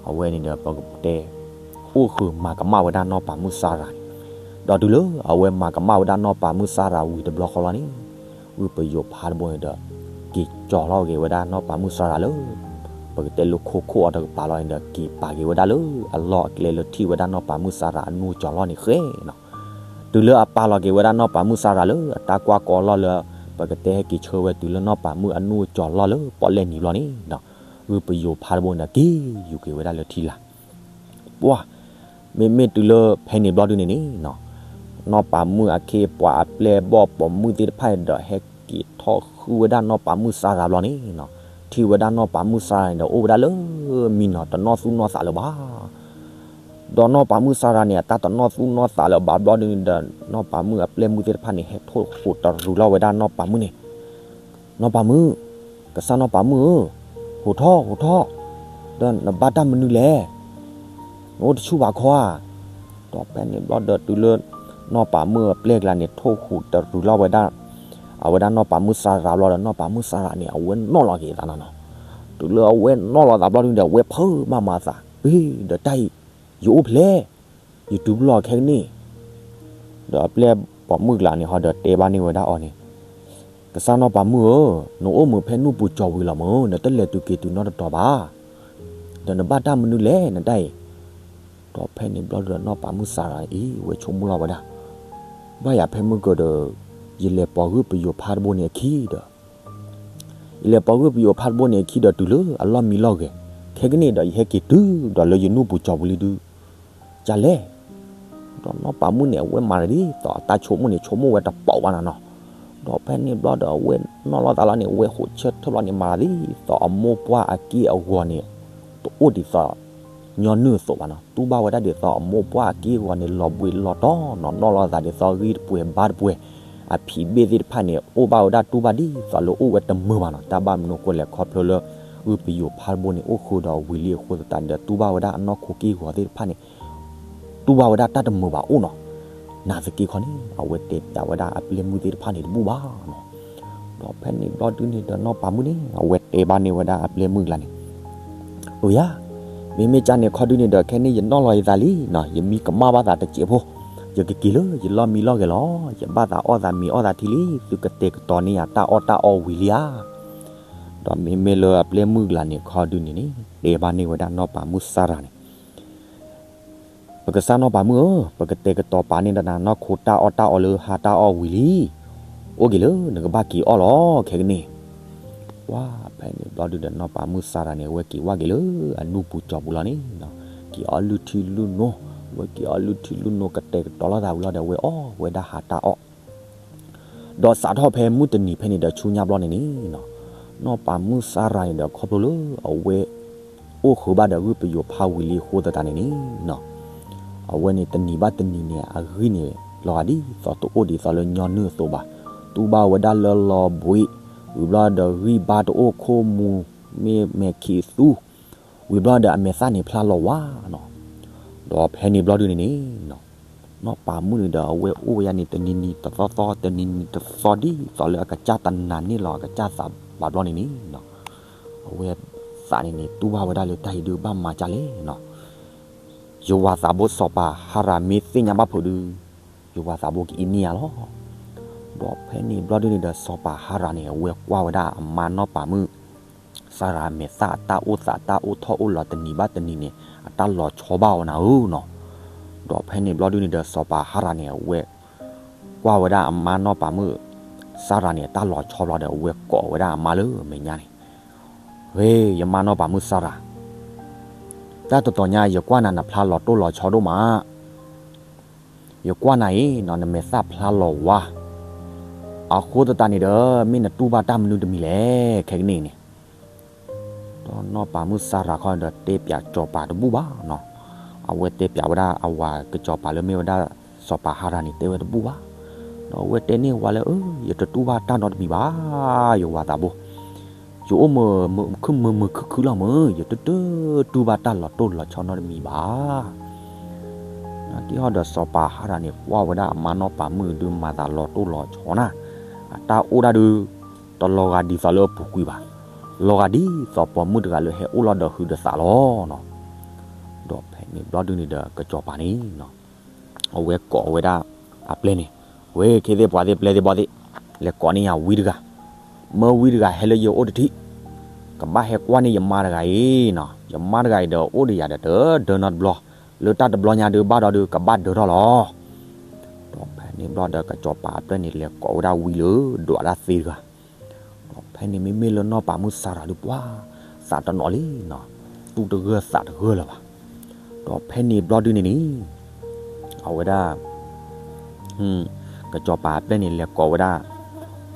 အဝဲန့ၣ်ဒီးပကတဲ အိၣ်ဃုာ်မၤကမၣ်ဝဲဒၣ်နီၢ်ပၤမုၣ်စၤရၤန့ၣ်, ဒီးတုၤလၢအဝဲမၤကမၣ်ဝဲဒၣ်နီၢ်ပၤမုၣ်စၤရၤဝံၤတဘျီဃီလီၤန့ၣ်, ဂုၢ်ပယိၤဖါတဘိန့ၣ်ဒီး က့ၤကၠီၤလီၤက့ၤဝဲဒၣ်နီၢ်ပၤမုၣ်စၤရၤလၢ ပကတဲလၢခိခိၣ်အီၤတကပၤလီၤန့ၣ်ဒီး က့ၤပာ်က့ၤဝဲဒၣ်လၢအလီၢ်အကျဲလၢထံၣ်ဝဲဒၣ်နီၢ်ပၤမုၣ်စၤရၤအနူၢ်ကၠီၤလီၢ်န့ၣ်ဃဲနီၤ. တုၤလၢအပာ်လီၤက့ၤဝဲဒၣ်နီၢ်ပၤမုၣ်စၤရၤလၢအတၢ်ကွၢ်ကီလီၢ်လၢ ပကတဲဟဲက့ၤဆှၢဝဲတုၤလၢနီၢ်ပၤမုၣ်အနူၢ်ကၠီၤလီၢ်လၢပီၣ်လဲၣ်နံၤဘျီန့ၣ်နီၤ, ဂုၢ်ပယိၤဖးတဘိန့ၣ်ဒီး က့ၤယူၤက့ၤဝဲဒၣ်လၢထံလၢ် ပှၢ်, မ့မ့ၢ်တုၤလၢဖဲန့ၣ်ဘျီဒုန့ၣ်န့ၣ်နီၤ, နီၢ်ပၤမုၣ်အခ့အပှၤအပျဲၢ်အဘီၣ်ပိာ်မုၣ်သ့ၣ်တဖၣ်န့ၣ်ဒီး ဟဲက့ၤထီၣ်ဃုဝဲဒၣ်နီၢ်ပၤမုၣ်စၤရၤဘျီန့ၣ်နီၤ, ထံၣ်ဝဲဒၣ်နီၢ်ပၤမုၣ်စၤရၤန့ၣ်ဒီး အိၣ်ဝဲဒၣ်လၢမံနီၤ တနီၣ်သူၣ်နီၣ်သးလၢၤဘၣ်. ဒီးနီၢ်ပၤမုၣ်စၤရၤန့ၣ် အတၢ်တနီၣ်သူၣ်နီၣ်သးလၢၤဘၣ်ဘျီဒုန့ၣ်ဒီး နီၢ်ပၤမုၣ်အပျဲၢ်မုၣ်သ့ၣ်တဖၣ်န့ၣ် ဟဲထိၣ်ဃိးတရူးလီၤဝဲဒၣ်နီၢ်ပၤမုၣ်န့ၣ်, နီၢ်ပၤမုၣ်, ကစၢ်နီၢ်ပၤမုၣ်ဧၢ, ဟိးထီၣ် ဟိးထီၣ်, ဒီးနဘၣ်တၢ်မနုၤလဲၣ်, နအိၣ်တဆူၣ်ဘၣ်ခီဧါ. ဒီးဖဲန့ၣ်ဘျီဒီးတုၤလၢ နီၢ်ပၤမုၣ်အပျဲၢ်ကျါန့ၣ် ထိၣ်ဃိးတရူးလီၤဝဲဒၣ် အဝဲဒၣ်နီၢ်ပၤမုၣ်စၤရၤဘျီဒီး နီၢ်ပၤမုၣ်စၤရၤန့ၣ် အဝဲနီၣ်လီၤက့ၤအသးနီၤနီၤ. တုၤလၢအဝဲနီၣ်လီၤသးဘျီဒုန့ၣ်ဒီး အဝဲဖုးမၤမၤအသး, ပ့ၤဒီးတၢ်အံၤ, ယအိၣ်ဖဲလဲၣ်, ယတုၤဖဲလဲၣ်ခဲကနံၣ် ဒီးအပျဲၢ်ပိာ်မုၣ်ကျါန့ၣ်ဟီဒီးတဲဘၣ်န့ၢ်ဝဲဒၣ်အီၤန့ၣ်, ကစၢ်နီၢ်ပၤမုၣ်ဧၢ, နအိၣ်မုာ်ဖဲနူၢ်ပူၤကၠီၤဝံၤလီၤမုၢ်, နတလဲၤတုၤက့ၤတုၤနီတတီၤဘၣ်. ဒီးနဘၣ်တၢ်မနုၤလဲၣ်နတၢ်အံၤ. ဒီးဖဲန့ၣ်ဘျီဒီးနီၢ်ပၤမုၣ်စၤရၤအံၤ ဝဲဆိကမိၣ်လီၤဝဲဒၣ်, ဘၣ်ယၤဖဲမုၢ်ကၢၤဒီး ယလဲၤပိာ်ဂုၢ်ပယိၤဖးတဘိန့ၣ်အခံဒီး ယလဲၤပိာ်ဂုၢ်ပယိၤဖးတဘိန့ၣ်အခံဒီးတုၤလၢအလီၢ်မံလီၢ်ဂဲၤ, ခဲကနံၣ်ဒီးယဟဲက့ၤတုၤဒီးလၢယနူၢ်ပူၤကၠီၤပူၤလံဒုး, ကလဲၣ်. ဒီးနီၢ်ပၤမုၣ်န့ၣ် အဝဲမၤတၢ်ဒ်သိးအတၢ်ဆိကမိၣ်န့ၣ် ဆိကမိၣ်ဝဲတပိာ်ဘၣ်နီၤနီၤ. ဒီးဖဲန့ၣ်ဘျီဒီးအဝဲနီၣ်လီၤသးလီၤန့ၣ် အဝဲဃိးဆၢထၢၣ်ဘျီန့ၣ် မၤတၢ်ဒ်သိးအမိၢ်ပှၢ်အက့ၢ်အဂီၤန့ၣ် တအိၣ်ဒ်သိး ညီနုၢ်အသိးဘၣ်နီၤ. တူၢ်ဘၣ်ဝဲဒၣ်ဒ်သိးအမိၢ်ပှၢ်အက့ၢ်အဂီၤန့ၣ် လီၤဘှံးလီၤတီၤနီၤ, နီၣ်လီၤသးဒ်သိးဂံၢ်တပှဲၤဘါတပှဲၤ, အဖံးဘ့ၣ်သ့ၣ်တဖၣ်န့ၣ် အိၣ်ဘၣ်ဝဲဒၣ်တူၢ်ဘၣ်ဒ်သိးလၢအိၣ်ဝဲတမုာ်ဘၣ်နီၤ. တၢ်ဘၣ်မနုၤဃိလဲၣ် ခီဖျိလၢ ဂုၢ်ပယိၤဖးတဘိန့ၣ် အိၣ်ဃုာ်ဒီးဝံၤလံအဃိသတးဒီး တူၢ်ဘၣ်ဝဲဒၣ်အနီၢ်ခိက့ၢ်ဂီၤသ့ၣ်တဖၣ်န့ၣ် တူၢ်ဘၣ်ဝဲဒၣ်တၢ်တမုာ်ဘၣ်အိၣ်နီၤ. နာ်သက့ခီန့ၣ် အဝဲတဲပျးဝဲဒၣ်အပျဲၢ်မုၣ်သ့ၣ်တဖၣ်န့ၣ်တဘူၣ်ဘၣ်နီၤ. ဒီးဖဲန့ၣ်ဘျီဒုန့ၣ်ဒီးနီၢ်ပၤမုၣ်န့ၣ် အဝဲတဲဘၣ်န့ၢ်ဝဲဒၣ်အပျဲၢ်မုၣ်ကျါန့ၣ်, အိယၤ, မ့မ့ၢ်ကၢ်န့ၣ်ခီဒုန့ၣ်ဒီး ခဲန့ၣ်ယနီၣ်လီၤယသးလံနီၤ, ယမံကမၣ်ဘၣ်သးတစဲးဖိ, ယကက့ၤလၢယလီၢ်မံလီၢ်ဂဲၤလီၤ. ယဘၣ်သးအီၣ်သးမံအီၣ်သးထံလံ, သုကတဲာ်ကတီၤန့ၢ်ယၤတၢ်အီၣ်တၢ်အီဝံၤလံဧါ. ဒီးမ့မ့ၢ်လၢအပျဲၢ်မုၣ်ကျါန့ၣ်ခီဒုန့ၣ်န့ၣ် တဲဘၣ်န့ၢ်ဝဲဒၣ်နီၢ်ပၤမုၣ်စၤရၤန့ၣ် ပကစၢ်နီၢ်ပၤမုၣ်ဧၢ, ပကတဲာ်ကတီၤပာ်န့ၢ်ဒီးနၤနီၢ်ခိတၢ်အီၣ်တၢ်အီလၢဟါတၢ်အီၣ်ဝံၤလံ. အိၣ်က့ၤလၢနကဘၣ်က့ၤအီၣ်လီၤခဲကနံၣ်. ပှၢ်ဖဲန့ၣ်ဘျီဒုဒီးနီၢ်ပၤမုၣ်စၤရၤန့ၣ် အဝဲက့ၤဝဲက့ၤလၢအနူၢ်ပူၤကၠီၤပူၤလီၤန့ၣ်, က့ၤအီၣ်လုၢ်ထံလုၢ်နိ, အဝဲက့ၤအီၣ်လုၢ်ထံလုၢ်နိ ကတဲာ်ကတီၤလိာ်သးဝံၤလီၤဒီး အဝဲအီၣ်ဝဲဒၣ်ဟါတၢ်အီၣ် ဒီးစးထီၣ်ဖဲမုၢ်တနံၤဖဲန့ၣ်ဒီးဆူညါဘျီန့ၣ်န့ၣ်, နီၢ်ပၤမုၣ်စၤရၤန့ၣ်ဒီးခီဖျိလၢအဝဲ အိၣ်ဃုာ်ဘၣ်ဒီးဂုၢ်ပယိၤဖးဝံၤလံအဃိသတးန့ၣ်န့ၣ်, အဝဲန့ၣ်တနံၤဘၣ်တနံၤန့ၣ် အဂံၢ်န့ၣ် လီၤဂာ်ဒ်သိးတအိၣ်ဒ်သိးလၢညီနုၢ်အသိးဘၣ်. တူၢ်ဘၣ်ဝဲဒၣ်လၢလီၤဘှံး, ဝံၤဘျီဒီးဂံၢ်ဘါတအိၣ်ခိၣ်မူၤ, မ့ၢ်မဲာ်ခံးသူ, ဝံၤဘျီဒီးအမဲာ်သၣ်န့ၣ်ဖျါလီၤဝါနီၤ. ဒီးဖဲန့ၣ်ဘျီဒုန့ၣ်န့ၣ် နီၢ်ပၤမုၣ်န့ၣ်ဒီးအဝဲအိၣ်ဝဲယါန့ၣ် တနံၤနံၤတသီသီ တနံၤနံၤတသီသီ ဒ်သိးလၢအကစၢ်တနာ်န့ၢ်လီၤအကစၢ်သးဘၣ်ဘျီန့ၣ်န့ၣ်, အဝဲသးန့ၣ်န့ၣ် တူၢ်ဘၣ်ဝဲဒၣ်လၢတၢ်အံၤဒုးဘၣ်မၤကၢ်လဲၣ်နီၤ. ယဝၤသးဘိစီၤပၤဟါရၤမ့ၢ်သ့ၣ်ညါဘၣ်ဖုးဒုး, ယဝၤသးဘိကအံးန့ၢ်ယၤလီၤ. ဒီးဖဲန့ၣ်ဘျီဒုန့ၣ်ဒီးစီၤပၤဟါရၤန့ၣ် အဝဲကွၢ်ဝဲဒၣ်အမါနီၢ်ပၤမုၣ် စၤရၤမဲာ်သၣ်အတၢ်အိၣ်သးတၢ်အိၣ်ထီၣ်အိၣ်လီၤတနံၤဘၣ်တနံၤန့ၣ် အတၢ်လီၤဆီဘၣ်အီၤနၤဧၢနီၤ. ဒီးဖဲန့ၣ်ဘျီဒုန့ၣ်ဒီးစီၤပၤဟါရၤန့ၣ် အဝဲ ကွၢ်ဝဲဒၣ်အမါနီၢ်ပၤမုၣ် စၤရၤန့ၣ် အတၢ်လီၤဆီဘျီဒီး အဝဲကိးဝဲဒၣ်အမါလၢမဲာ်ညါန့ၣ်, ဂ့ၤ ယမါနီၢ်ပၤမုၣ်စၤရၤ, တၢ်တတီၤညါ ယကွၢ်နၤနဖျါလီၤတိၢ်လီၤဆီဒိၣ်မး ယကွၢ်နၤအံၤနီၤ နမဲာ်သၣ်ဖျါလီၤဝါ, အဃိသတးန့ၣ်ဒီး မ့ၢ်နတူၢ်ဘၣ်တၢ်မနုၤတမံၤလဲၣ် ခဲကနံၣ်အံၤန့ၣ်. ဒီးနီၢ်ပၤမုၣ်စၤရၤခီဒီးတဲပၠးစီၤပၤတဘူၣ်ဘၣ်နီၤ. အဝဲတဲပၠးဝဲဒၣ်အဝၤကစီၤပၤလၢမ့ၢ်ဝဲဒၣ်စီၤပၤဟါရၤန့ၣ် တဲဝဲတဘူၣ်ဘၣ်. ဒီးအဝဲတဲန့ၢ်ဝၤလၢ အၢ ယတတူၢ်ဘၣ်တၢ်နီတမံၤဘၣ် ယဝၤသးဘိ ယအိၣ်မုာ်မုာ်ခုၣ်မုာ်မုာ်ခုၣ်ခုၣ်လီၤမုၢ် ယတတတူၢ်ဘၣ်တၢ်လီၤတိၢ်လီၤဆီနီတမံၤဘၣ်. နာ်က့ဟီဒီးစီၤပၤဟါရၤန့ၣ် ကွၢ်ဝဲဒၣ်အမါနီၢ်ပၤမုၣ်ဒုးမၤသးလီၤတိၢ်လီၤဆီနၤ, အတၢ်အိၣ်ဒၣ်ဒုး တလီၤဂာ်ဒ်သိးလၢအပူၤကွံာ်ဘၣ်, လီၤဂာ်ဒ်သိးပိာ်မုၣ်တဂၤလၢဟဲအိၣ်လီၤဒီးဟုးဒီးသးလီၤနီၤ. ဒီးဖဲန့ၣ်ဘျီဒုန့ၣ်ဒီးကစီၤပၤန့ၣ်နီၤ အဝဲကိးဝဲဒၣ်အပျဲၢ်န့ၣ်, ဝဲခ့သ့ၣ်ပှၤသ့ၣ်ပျဲၢ်သ့ၣ်ဘီသ့ၣ်, လဲၤကိးန့ၢ်ယၤဝံတဂၤ. မၢဝံတဂၤဟဲလၢယအိၣ်တထံၣ်, ကဘၣ်ဟဲကွၢ်န့ၢ်ယမါတဂၤအံၤနီၤ, ယမါတဂၤအံၤဒီးအိၣ်ဒီးယၤဒီးတဒၢနီတဘျီ, လၢတၢ်တဘျီညါဒုးဘၣ်ဒီးဒုးကဘၣ်ဒၢထီၣ်လီၤ. ဒီးဖဲန့ၣ်ဘျီဒီးကစီၤပၤအပျဲၢ်န့ၣ် လဲၤကိးဝဲဒၣ်ဝံလၢဒွးတၢ်သ့တဂၤ, ဒီးဖဲန့ၣ်မ့မ့ၢ်လၢနီၢ်ပၤမုၣ်စၤရၤဒုးပှၤသးတနီၤလံနီၤ, တူၢ်တဂၢၢ်သးတဂၢၢ်လၢၤဘၣ်. ဒီးဖဲန့ၣ်ဘျီဒုန့ၣ်န့ၣ် အဝဲဒၣ် ကစီၤပၤအပျဲၢ်န့ၣ် လဲၤကိးဝဲဒၣ်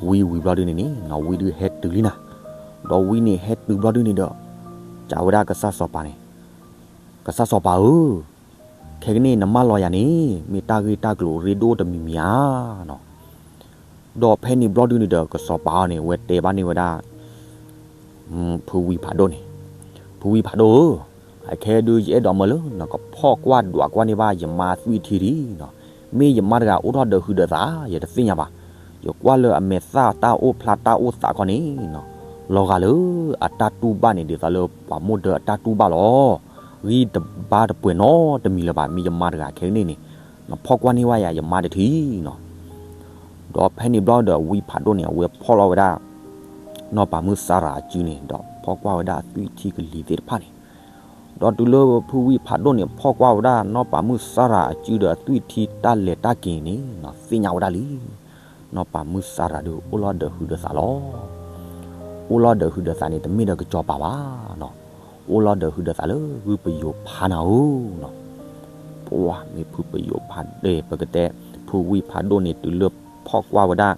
ဝံဝံၤဘျီဒုန့ၣ်န့ၣ်နီၤ, ဝံဒုးဟဲတုၤလံနၤ, ဒီးဝံန့ၣ်ဟဲတုၤဘျီဒုန့ၣ်ဒီး စံးဝဲဒၣ်ကစၢ်စီၤပၤန့ၣ်, ကစၢ်စီၤပၤဧၢ, ခဲကနံၣ်နမၢလီၤယၤန့ၣ် မ့ၢ်တၢ်ဂ့ၢ်တၢ်ကျိၤရ့ဒိၣ်တမံၤမံၤဧါနီၤ. ဒီးဖဲန့ၣ်ဘျီဒုန့ၣ်ဒီး ကစီၤပၤအံၤန့ၣ် အဝဲတဲဘၣ်န့ၢ်ဝဲဒၣ် ဖုဝံဖးဒိၣ်န့ၣ်, ဖုဝံဖးဒိၣ်ဧၢ, အခဲဒုးယအဲၣ်ဒိးမၢလၢနကဖီၣ်ကွၢ်ဒွးကွၢ်န့ၢ်ဘၣ်ယမါအသွံၣ်ထံဒံးနီၤ, မ့ၢ်ယမါတဂၤအိၣ်ထီၣ်ဒီးဟုးဒီးသး ယတသ့ၣ်ညါဘၣ်, ယကွၢ်လၢအမဲာ်သၣ်တၢ်အိၣ်ဖျါတၢ်အိၣ်သးခီန့ၣ်နီၤ, လီၤဂာ်လၢအတၢ်တူၢ်ဘၣ်န့ၣ် ဒ်သိးလၢပှၤမိၢ်ဒၢအတၢ်တူၢ်ဘၣ်လီၤ. ဂံၢ်တဘါတပှဲၤနီတမံၤလၢၤဘၣ်, မ့ၢ်ယမါတဂၤခဲကနံၣ်န့ၣ် နဖီၣ်ကွၢ်န့ၢ်ဘၣ်ယၤယမါတထံနီၤ. ဒီးဖဲန့ၣ်ဘျီဒီးဝံဖးဒိၣ်န့ၣ် အဝဲဖီၣ်လီၤဝဲဒၣ် နီၢ်ပၤမုၣ်စၤရၤအစုန့ၣ် ဒီးဖီၣ်ကွၢ်ဝဲဒၣ်အသွံၣ်ထံကလံၤသ့ၣ်တဖၣ်န့ၣ်, ဒီးတုၤလၢဖုဝံဖးဒိၣ်န့ၣ် ဖီၣ်ကွၢ်ဝဲဒၣ်နီၢ်ပၤမုၣ်စၤရၤအစုဒီးအသွံၣ်ထံတၢ်လဲၤတၢ်က့ၤန့ၣ်နီၤ, သ့ၣ်ညါဝဲဒၣ်လံ နီၢ်ပၤမုၣ်စၤရၤဒုးအိၣ်လီၤဒီးဟုးဒီးသးလီၤ. အိၣ်လီၤဒီးဟုးဒီးသးန့ၣ် တမ့ၢ်ဒီးကစီၤပၤဘၣ်နီၤ, အိၣ်လီၤဒီးဟုးဒီးသးလၢဂုၢ်ပယိၤဖါနၤဧၢနီၤ. ပှၤမ့ၢ်ဖုပယိၤဖါဒဲး ပကတဲ ဖုဝံဖးဒိၣ်န့ၣ် တုၤလၢဖီၣ်ကွၢ်ဝဲဒၣ်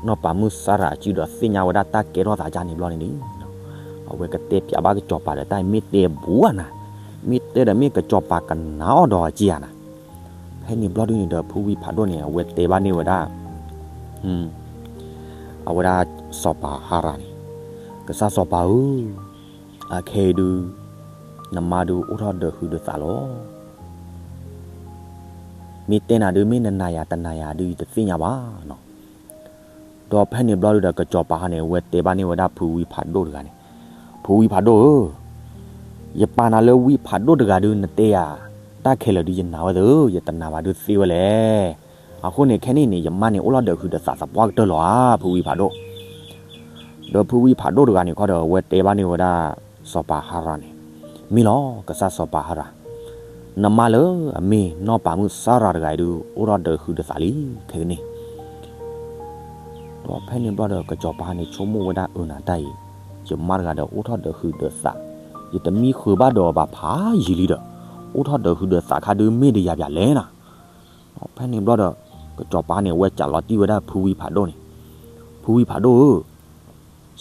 နီၢ်ပၤမုၣ်စၤရၤအစုဒီးသ့ၣ်ညါဝဲဒၣ်တၢ်ကဲထီၣ်သးဒ်န့ၣ်ဘျီန့ၣ်န့ၣ် အဝဲကတဲပၠးဘၣ်ကစီၤပၤဒီးတၢ်မ့ၢ်တဲဘူးဧါနၤ, မ့ၢ်တဲဒီးမ့ၢ်ကစီၤပၤကနၣ်အီၣ်ဒီးအက့ဧါနၤ. ဖဲန့ၣ်ဘျီဒုန့ၣ်ဒီး ဖုဝံဖးဒိၣ်န့ၣ် အဝဲတဲဘၣ်န့ၢ်ဝဲဒၣ် အဝဲဒၣ်စီၤပၤဟါရၤန့ၣ်, ကစၢ်စီၤပၤဧၢ, အခဲအံၤဒုး နမါဒုးအိၣ်ထီၣ်ဒီးဟုးဒီးသးလီၤ. မ့ၢ်တဲနၤဒုး မ့ၢ်နနာ်ယၤတနာ်ယၤဒုး ယတသ့ၣ်ညါဘၣ်နီၤ. ဒီးဖဲန့ၣ်ဘျီဒုဒီး ကစီၤပၤဟါရၤန့ၣ် အဝဲတဲဘၣ်န့ၢ်ဝဲဒၣ်ဖုဝံဖးဒိၣ်တဂၤန့ၣ်, ဖုဝံဖးဒိၣ်ဧၢ, ယပာ်နၤလၢဝံဖးဒိၣ်တဂၤဒုး နတဲယၤ တၢ်ခဲလၢာ်ဒုးယနာ်ဝဲသ့ၣ်ဧၢ, ယတနာ်ဘၣ်ဒုးသ့ဝဲလဲၣ်. အဃိန့ၣ် ခဲန့ၣ်န့ၣ် ယမါန့ၣ်အိၣ်လီၤဒီးဟုးဒီးသးသပှၢ်ကတၢၢ်လီၤဧါ ဖုဝံဖးဒိၣ်. ဒီးဖုဝံဖးဒိၣ်တဂၤန့ၣ်ခီဒီး အဝဲတဲဘၣ်န့ၢ်ဝဲဒၣ် စီၤပၤဟါရၤန့ၣ်, မ့ၢ်လီၤ ကစၢ်စီၤပၤဟါရၤ, နမါလၢအမ့ၢ်နီၢ်ပၤမုၣ်စၤရၤတဂၤအံၤဒုး အိၣ်ထီၣ်ဒီးဟုးဒီးသးလံ ခဲကနံၣ် ဒီးဖဲန့ၣ်ဘျီဒီး ကစီၤပၤန့ၣ်ဆိကမိၣ်ဝဲဒၣ်အၢနၤတၢ်အံၤ, ယမါတဂၤဒီးအိၣ်ထီၣ်ဒီးဟုးဒီးသး, ယတမံဃုာ်ဘၣ်ဒီးဘၣ်ဖးယံာ်လံဒီး, အိၣ်ထီၣ်ဒီးဟုးဒီးသးခါဒုးမ့ၢ်ဒီးယၤပၠးလဲၣ်နၤ. ဖဲန့ၣ်ဘျီဒီး ကစီၤပၤန့ၣ် အဝဲစံးလီၤတံၢ်ဝဲဒၣ်ဖုဝံဖးဒိၣ်န့ၣ်, ဖုဝံဖးဒိၣ်ဧၢ,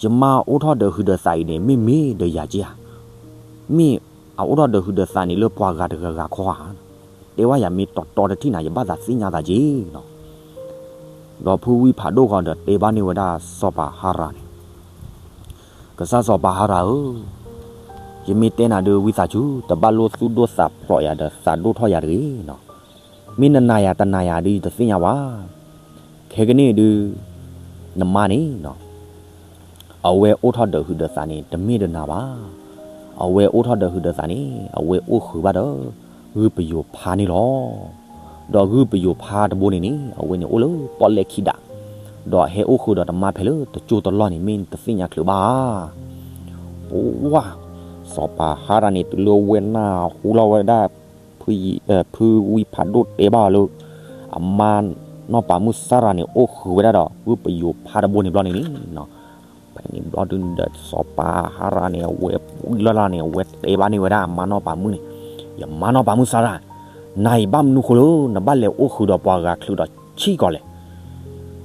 ယမါအိၣ်ထီၣ်ဒီးဟုးဒီးသးအံၤန့ၣ် မ့ၢ်မ့ၢ်ဒီးယၤက့ဧါ, မ့ၢ်အအိၣ်ထီၣ်ဒီးဟုးဒီးသးန့ၣ်လၢပှၤဂၤတဂၤဂၤခီဧါ, တဲဝဲယၤမ့ၢ်တီတီတထံၣ်နၤ ယဘၣ်သးသ့ၣ်ညါသးက့နီၤ. ဒီးဖုဝံဖးဒိၣ်ဃီဒီးတဲဘၣ်န့ၢ်ဝဲဒၣ်စီၤပၤဟါရၤန့ၣ်, ကစၢ်စီၤပၤဟါရၤဧၢ, ယမ့ၢ်တဲနၤဒုး ဝံသးစူၤ တဘၣ်လိၣ်သူၣ်ဒိၣ်သးဖျိးယၤဒီးသးဒိၣ်ထီၣ်ယၤတဂ့ၤနီၤ. မ့ၢ်နနာ်ယၤတနာ်ယၤဒုး ယတသ့ၣ်ညါဘၣ်. ခဲကနံၣ်အံၤဒုး နမါန့ၣ်နီၤ အဝဲအိၣ်ထီၣ်ဒီးဟုးဒီးသးန့ၣ် တမ့ၢ်ဒီးနၤဘၣ်. အဝဲအိၣ်ထီၣ်ဒီးဟုးဒီးသးန့ၣ် အဝဲအိၣ်ဃုာ်ဘၣ်ဒီး ဂုၢ်ပယိၤဖါန့ၣ်လီၤ. ဒီးဂုၢ်ပယိၤဖါတဘိန့ၣ်န့ၣ် အဝဲန့ၣ်အိၣ်လၢပီၣ်လဲၣ်ခံဒး, ဒီးဟဲအိၣ်ဃုာ်ဒီးတမါဖဲလၢတကၠိတလီၢ်န့ၣ် မ့ၢ်နတသ့ၣ်ညါချုးဘၣ်ဧါ. ပဝါ စီၤပၤဟါရၤန့ၣ် တုၤလၢဝဲနၢ်ဟူလီၤဝဲဒၣ် ဖုဝံဖးဒိၣ်တဲဘၣ်အီၤလၢ အမါနီၢ်ပၤမုၣ်စၤရၤန့ၣ် အိၣ်ဃုာ်ဝဲဒၣ်ဒီး ဂုၢ်ပယိၤဖါတဘိန့ၣ်ဘျီန့ၣ်န့ၣ် ဖဲန့ၣ်ဘျီဒုးဒီး စီၤပၤဟါရၤန့ၣ် အဝဲပူၤလၢ်လၢ်န့ၣ် အဝဲတဲဘၣ်န့ၢ်ဝဲဒၣ်အမါနီၢ်ပၤမုၣ်န့ၣ်, ယမါနီၢ်ပၤမုၣ်စၤရၤ, နၤအံၤဘၣ်မနုၤဃိလၢ နဘၣ်လဲၤအိၣ်ဃုာ်ဒီးပှၤဂၤချုးဒီးဆံးကီးလဲၣ်.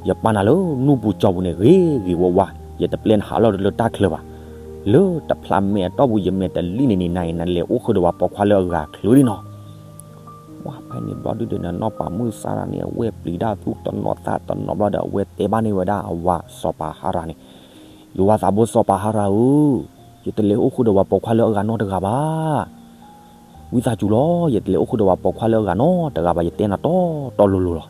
ယပာ်နၤလၢနူၢ်ပူၤကၠီပူၤန့ၣ် ဂ့ၤဂ့ၤဝါဝါ, ယတပျဲနဟးလီၤလၢတၢ်ချၢဘၣ်. လၢတဖျါမဲာ်အတီၢ်ပူၤ ယမဲာ်တလံၣ်န့ၣ်န့ၣ် နၤအံၤ နလဲၤအိၣ်ဃုာ်ဒီးပှၤပိာ်ခွါလၢအဂၤချုးလံနီၤ. ဝါ ဖဲန့ၣ်ဘျီဒုးဒီး နီၢ်ပၤမုၣ်စၤရၤန့ၣ် အဝဲပျံၤတၢ်သူၣ်တနီၤသးတနီၤဘျီဒီး အဝဲတဲဘၣ်န့ၢ်ဝဲဒၣ်အဝၤစီၤပၤဟါရၤန့ၣ်, ယဝၤသးဘိစီၤပၤဟါရၤဧၢ, ယတလဲၤအိၣ်ဃုာ်ဒီးပှၤပိာ်ခွါလၢအဂၤနီတဂၤဘၣ်. ဝံသးစူၤလီၤ, ယတလဲၤအိၣ်ဃုာ်ဒီးပှၤပိာ်ခွါလၢအဂၤနီတဂၤဘၣ်, ယတဲနၤတီတီလိၤလိၤလီၤ.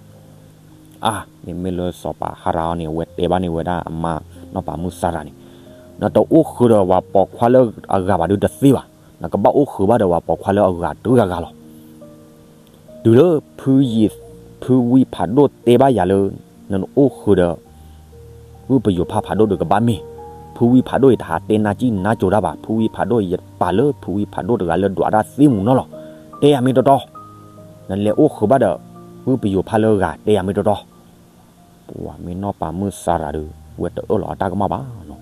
အါ, မ့မ့ၢ်လၢစီၤပၤဟါရၤအံၤန့ၣ် အဝဲတဲဘၣ်န့ၢ်ဝဲဒၣ်အမါနီၢ်ပၤမုၣ်စၤရၤန့ၣ်, နတအိၣ်ဃုာ်ဒီးပှၤပိာ်ခွါလၢအဂၤဘၣ်ဒုးတသ့ဘၣ်, နကဘၣ်အိၣ်ဃုာ်ဘၣ်ဒီးပှၤပိာ်ခွါလၢအဂၤတဂၤဂၤလီၤ. တုၤလၢ ဖုဝံဖးဒိၣ်တဲဘၣ်ယၤလၢ နအိၣ်ဃုာ်ဒီး ဂုၢ်ပယိၤဖးဖးဒိၣ်ဒီးကဘၣ်မ့ၢ်, ဖုဝံဖးဒိၣ်အံၤတဟးတဲနါကံၣ်နါကိၤတၢ်ဘၣ်, ဖုဝံဖးဒိၣ်အံၤယပာ်လၢဖုဝံဖးဒိၣ်တဂၤလၢဒွးတၢ်သ့မူးနီၢ်လီၤ. တဲယၤမ့ၢ်တီတီ, နလဲၤအိၣ်ဃုာ်ဘၣ်ဒီး ဂုၢ်ပယိၤဖးလၢအဂၤ တဲယၤမ့ၢ်တီတီ. ပှၤမ့ၢ်နီၢ်ပၤမုၣ်စၤရၤဒုး ဝဲတအၢၣ်လီၤအတၢ်ကမၣ်ဘၣ်နီၤ,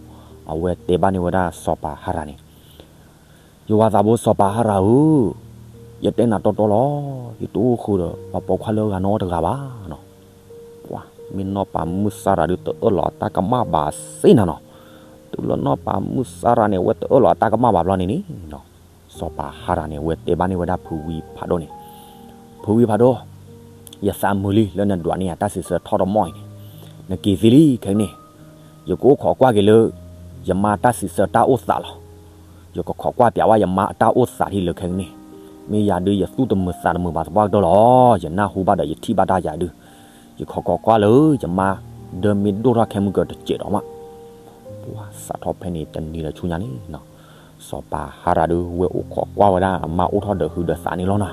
အဝဲတဲဘၣ်န့ၢ်ဝဲဒၣ်စီၤပၤဟါရၤန့ၣ် ယဝၤသးဘိစီၤပၤဟါရၤဧၢ, ယတဲနၤတီတီလီၤ, ယတအိၣ်ဃုာ်ဒီးပှၤပိာ်ခွါလၢအဂၤနီတဂၤဘၣ်နီၤ. ပှၤမ့ၢ်နီၢ်ပၤမုၣ်စၤရၤဒုး တအၢၣ်လီၤအတၢ်ကမၣ်ဘၣ်စ့ၢ်နီၤနီၤ. တုၤလၢနီၢ်ပၤမုၣ်စၤရၤန့ၣ် အဝဲတအၢၣ်လီၤအတၢ်ကမၣ်ဘၣ်ဘျီန့ၣ်န့ၣ်နီၤ, စီၤပၤဟါရၤန့ၣ် အဝဲတဲဘၣ်န့ၢ်ဝဲဒၣ်ဖုဝံဖးဒိၣ်န့ၣ်, ဖုဝံဖးဒိၣ်, ယသးမုာ်လံလၢနဒွးန့ၢ်ယၤတၢ်စံးဆၢထီၣ်တမီၢ်အံၤန့ၣ်, နက့ၤသ့လံခဲကနံၣ်, ယကအိၣ်ခိးကွၢ်က့ၤလၢ ယမါတၢ်စံးဆၢတၢ်အိၣ်သးလီၤ. ယကခိးကွၢ်ပၠးဝဲယမါအတၢ်အိၣ်သးလံလၢခဲကနံၣ်, မ့ၢ်ယၤဒုးယသူၣ်တမုာ်သးတမုာ်ဘၣ်သပှၢ်ကတၢၢ်လီၤ. ယနၢ်ဟူဘၣ်ဒီးယထံၣ်ဘၣ်တၢ်ယၤဒုး, ယခိးခိးကွၢ်လၢ ယမါဒၢမ့ၢ်ဒိၣ်ထီၣ်ခဲမုၢ်ကတစဲးဒီးမး. ပှၤစးထီၣ်ဖဲန့ၣ်တနံၤဒီးဆူညါန့ၣ်နီၤ, စီၤပၤဟါရၤဒုး ဝဲအိၣ်ခိးကွၢ်ဝဲဒၣ်အမါအိၣ်ထီၣ်ဒီးဟုးဒီးသးန့ၣ်လီၤနီၤ.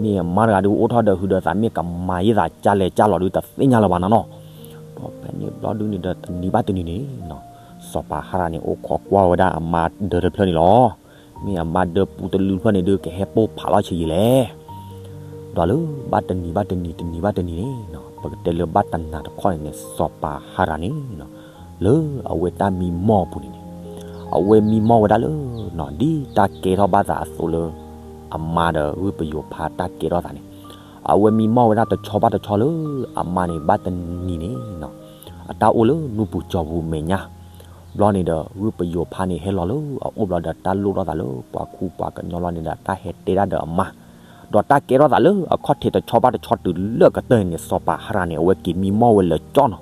မ့ၢ်အမါတဂၤဒုးအိၣ်ထီၣ်ဒီးဟုးဒီးသး မ့ၢ်ကမၤယဲၢ်သးကၢ်လဲၣ်ကၢ်လီၤဒုး တသ့ၣ်ညါလၢၤဘၣ်နီၤနီၤ. ဒီးဖဲန့ၣ်ဘျီဒုးန့ၣ်ဒီးတနံၤဘၣ်တနံၤန့ၣ်နီၤ, စီၤပၤဟါရၤန့ၣ် အိၣ်ခိးကွၢ်ဝဲဒၣ်အမါဒၢတဖျၢၣ်န့ၣ်လီၤ. မ့ၢ်အမါဒၢပူတလုဖျၢၣ်န့ၣ်ဒုး ကဟဲပိၢ်ဖးလီၤဆံးယံာ်လဲၣ်. ဒီးလၢဘၣ်တနံၤဘၣ်တနံၤ တနံၤဘၣ်တနံၤန့ၣ်နီၤ, ပကတဲလၢဘၣ်တနၤတခီန့ၣ်န့ၣ် စီၤပၤဟါရၤန့ၣ်နီၤ, လၢအဝဲတၢ်မံမီၢ်အပူၤန့ၣ်န့ၣ်, အဝဲမံမီၢ်ဝဲဒၣ်လၢနီၤ, ဒ်တၢ်ကဲထီၣ်ဘၣ်သးအသိးလၢ အမါဒီးဂုၢ်ပယိၤဖးတၢ်ကဲထီၣ်သးန့ၣ်, အဝဲမံမီၢ်ဝဲဒၣ်တဆီဘၣ်တဆီလၢ အမါန့ၣ် ဘၣ်တနံၤန့ၣ်နီၤ, အတၢ်အိၣ်လၢနူၢ်ပူၤကၠီၤပူၤမဲာ်ညါ ဘျီန့ၣ်ဒီး ဂုၢ်ပယိၤဖးန့ၣ်ဟဲလီၤလၢအအိၣ်ဘျီဒီး တၢ်လိၣ်ထီၣ်သးလၢပှၤခူပှၤကညီလီၤန့ၣ်ဒီး တၢ်ဟဲတဲဒၣ်ဒီးအမါ, ဒီးတၢ်ကဲထီၣ်သးလၢအခီၣ်ထံးတဆီဘၣ်တဆီတုၤလၢကတၢၢ်န့ၣ်န့ၣ် စီၤပၤဟါရၤန့ၣ် အဝဲက့ၤမံမီၢ်ဝဲလၢာ်ကၠီနီၤ.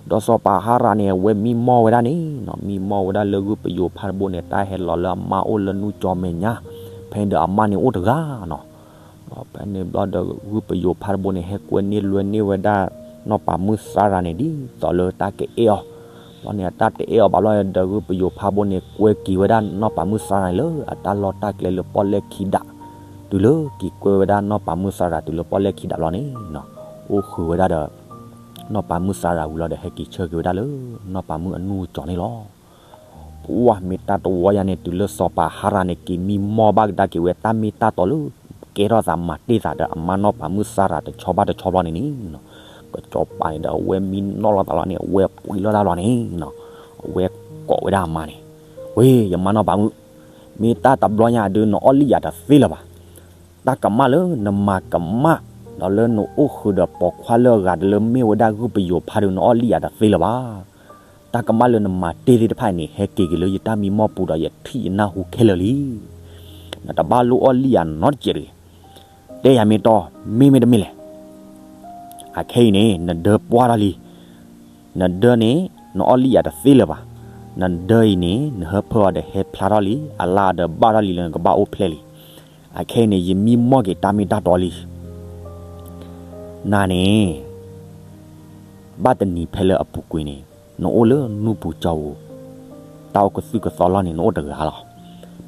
ဒီးစီၤပၤဟါရၤန့ၣ် အဝဲမံမီၢ်ဝဲဒၣ်န့ၣ်နီၤ, မံမီၢ်ဝဲဒၣ်လၢဂုၢ်ပယိၤဖးတဘိန့ၣ် တၢ်ဟဲလီၤလၢအမါအိၣ်လၢနူၢ်ကၠီၤမဲာ်ညါ, ဖဲန့ၣ်ဒီးအမါန့ၣ်အိၣ်တဂၤနီၤ. ဒီးဖဲန့ၣ်ဘျီဒီး ဂုၢ်ပယိၤဖးတဘိန့ၣ် ဟဲကွဲန့ၢ်လွဲန့ၢ်ဝဲဒၣ် နီၢ်ပၤမုၣ်စၤရၤန့ၣ် ဒ်သိးလၢတၢ်ကအဲၣ်အီၤ, ဘျီန့ၣ် အတၢ်တအဲၣ်အီၤဘၣ်ဘျီဒီး ဂုၢ်ပယိၤဖးတဘိန့ၣ် ကွဲက့ၤဝဲဒၣ်နီၢ်ပၤမုၣ်စၤရၤန့ၣ်လၢအတၢ်လီၢ်တၢ်ကျဲလၢပီၣ်လဲၣ်ခံဒး, တုၤလၢက့ၤကွဲဝဲဒၣ်နီၢ်ပၤမုၣ်စၤရၤတုၤလၢပီၣ်လဲၣ်ခံဒးဘျီန့ၣ်နီၤ, အိၣ်ဃုာ်ဝဲဒၣ်ဒီး နီၢ်ပၤမုၣ်စၤရၤဝံၤလီၤဒီး ဟဲက့ၤဆၢက့ၤဝဲဒၣ်လၢ နီၢ်ပၤမုၣ်အနူၢ်ကၠီၤန့ၣ်လီၤ. ပှၤမ့ၢ်တၢ်တဝီယၤန့ၣ် တုၤလၢစီၤပၤဟါရၤန့ၣ် က့ၤမံမီၢ်ဘၣ်ကဒါက့ၤဝဲ တၢ်မ့ၢ်တၢ်တီလၢ ကဲထီၣ်သးမၤတ့ၢ်သးဒီးအမါနီၢ်ပၤမုၣ်စၤရၤတဆီဘၣ်တဆီဘျီန့ၣ်န့ၣ်နီၤ, ကစီၤပၤန့ၣ်ဒီး အဝဲမံနီၢ်လိာ်သးလီၤန့ၣ် အဝဲပှ့ၤလိာ်တၢ်လီၤန့ၣ်နီၤ, အဝဲကိးဝဲဒၣ်အမါန့ၣ်, ဝ့ၢ် ယမါနီၢ်ပၤမုၣ်, မ့ၢ်တၢ်တဘျီညါဒုး နအီၣ်လံၣ်ယၤတသ့လၢၤဘၣ်. တၢ်ကမၣ်လၢနမၤကမၣ် ဒီးလၢနအိၣ်ဃုာ်ဒီးပိာ်ခွါလၢအဂၤဒီးလၢမ့ၢ်ဝဲဒၣ်ဂုၢ်ပယိၤဖးဒုး နအီၣ်လံၣ်ယၤတသ့လၢၤဘၣ်. တၢ်ကမၣ်လၢနမၤတ့ၢ်သ့ၣ်တဖၣ်န့ၣ် ဟဲက့ၤက့ၤလၢယတၢ်မံမီၢ်ပူၤဒီး ယထံၣ်ယနၢ်ဟူခဲလၢာ်လံ. နတဘၣ်လိၣ်အီၣ်လံၣ်ယၤနီတစဲးတဂ့ၤ. တဲယၤမ့ၢ်တီ မ့ၢ်မ့ၢ်တမ့ၢ်လဲၣ်. အခဲအံၤန့ၣ် နဒၢပှၢ်ထီၣ်လံ. နဒၢန့ၣ် နအီၣ်လံၣ်ယၤတသ့လၢၤဘၣ်. နဒၢအံၤန့ၣ် နဟၢဖၢအီၤဒီးဟဲဖျါထီၣ်လံ, အလါဒီးဘၣ်ထီၣ်လံလၢနကဘၣ်အိၣ်ဖျဲၣ်လံ. အခဲအံၤန့ၣ် ယမံမီၢ်က့ၤတၢ်မ့ၢ်တၢ်တီလံ. နၤန့ၣ် ဘၣ်တနံၤဖဲလၢအပူၤကွံာ်န့ၣ် နအိၣ်လၢနူၢ်ပူၤကၠီၤပူၤ, တၢ်အိၣ်ကသုၣ်ကသီလီၢ်န့ၣ် နအိၣ်တဂၤလီၤ.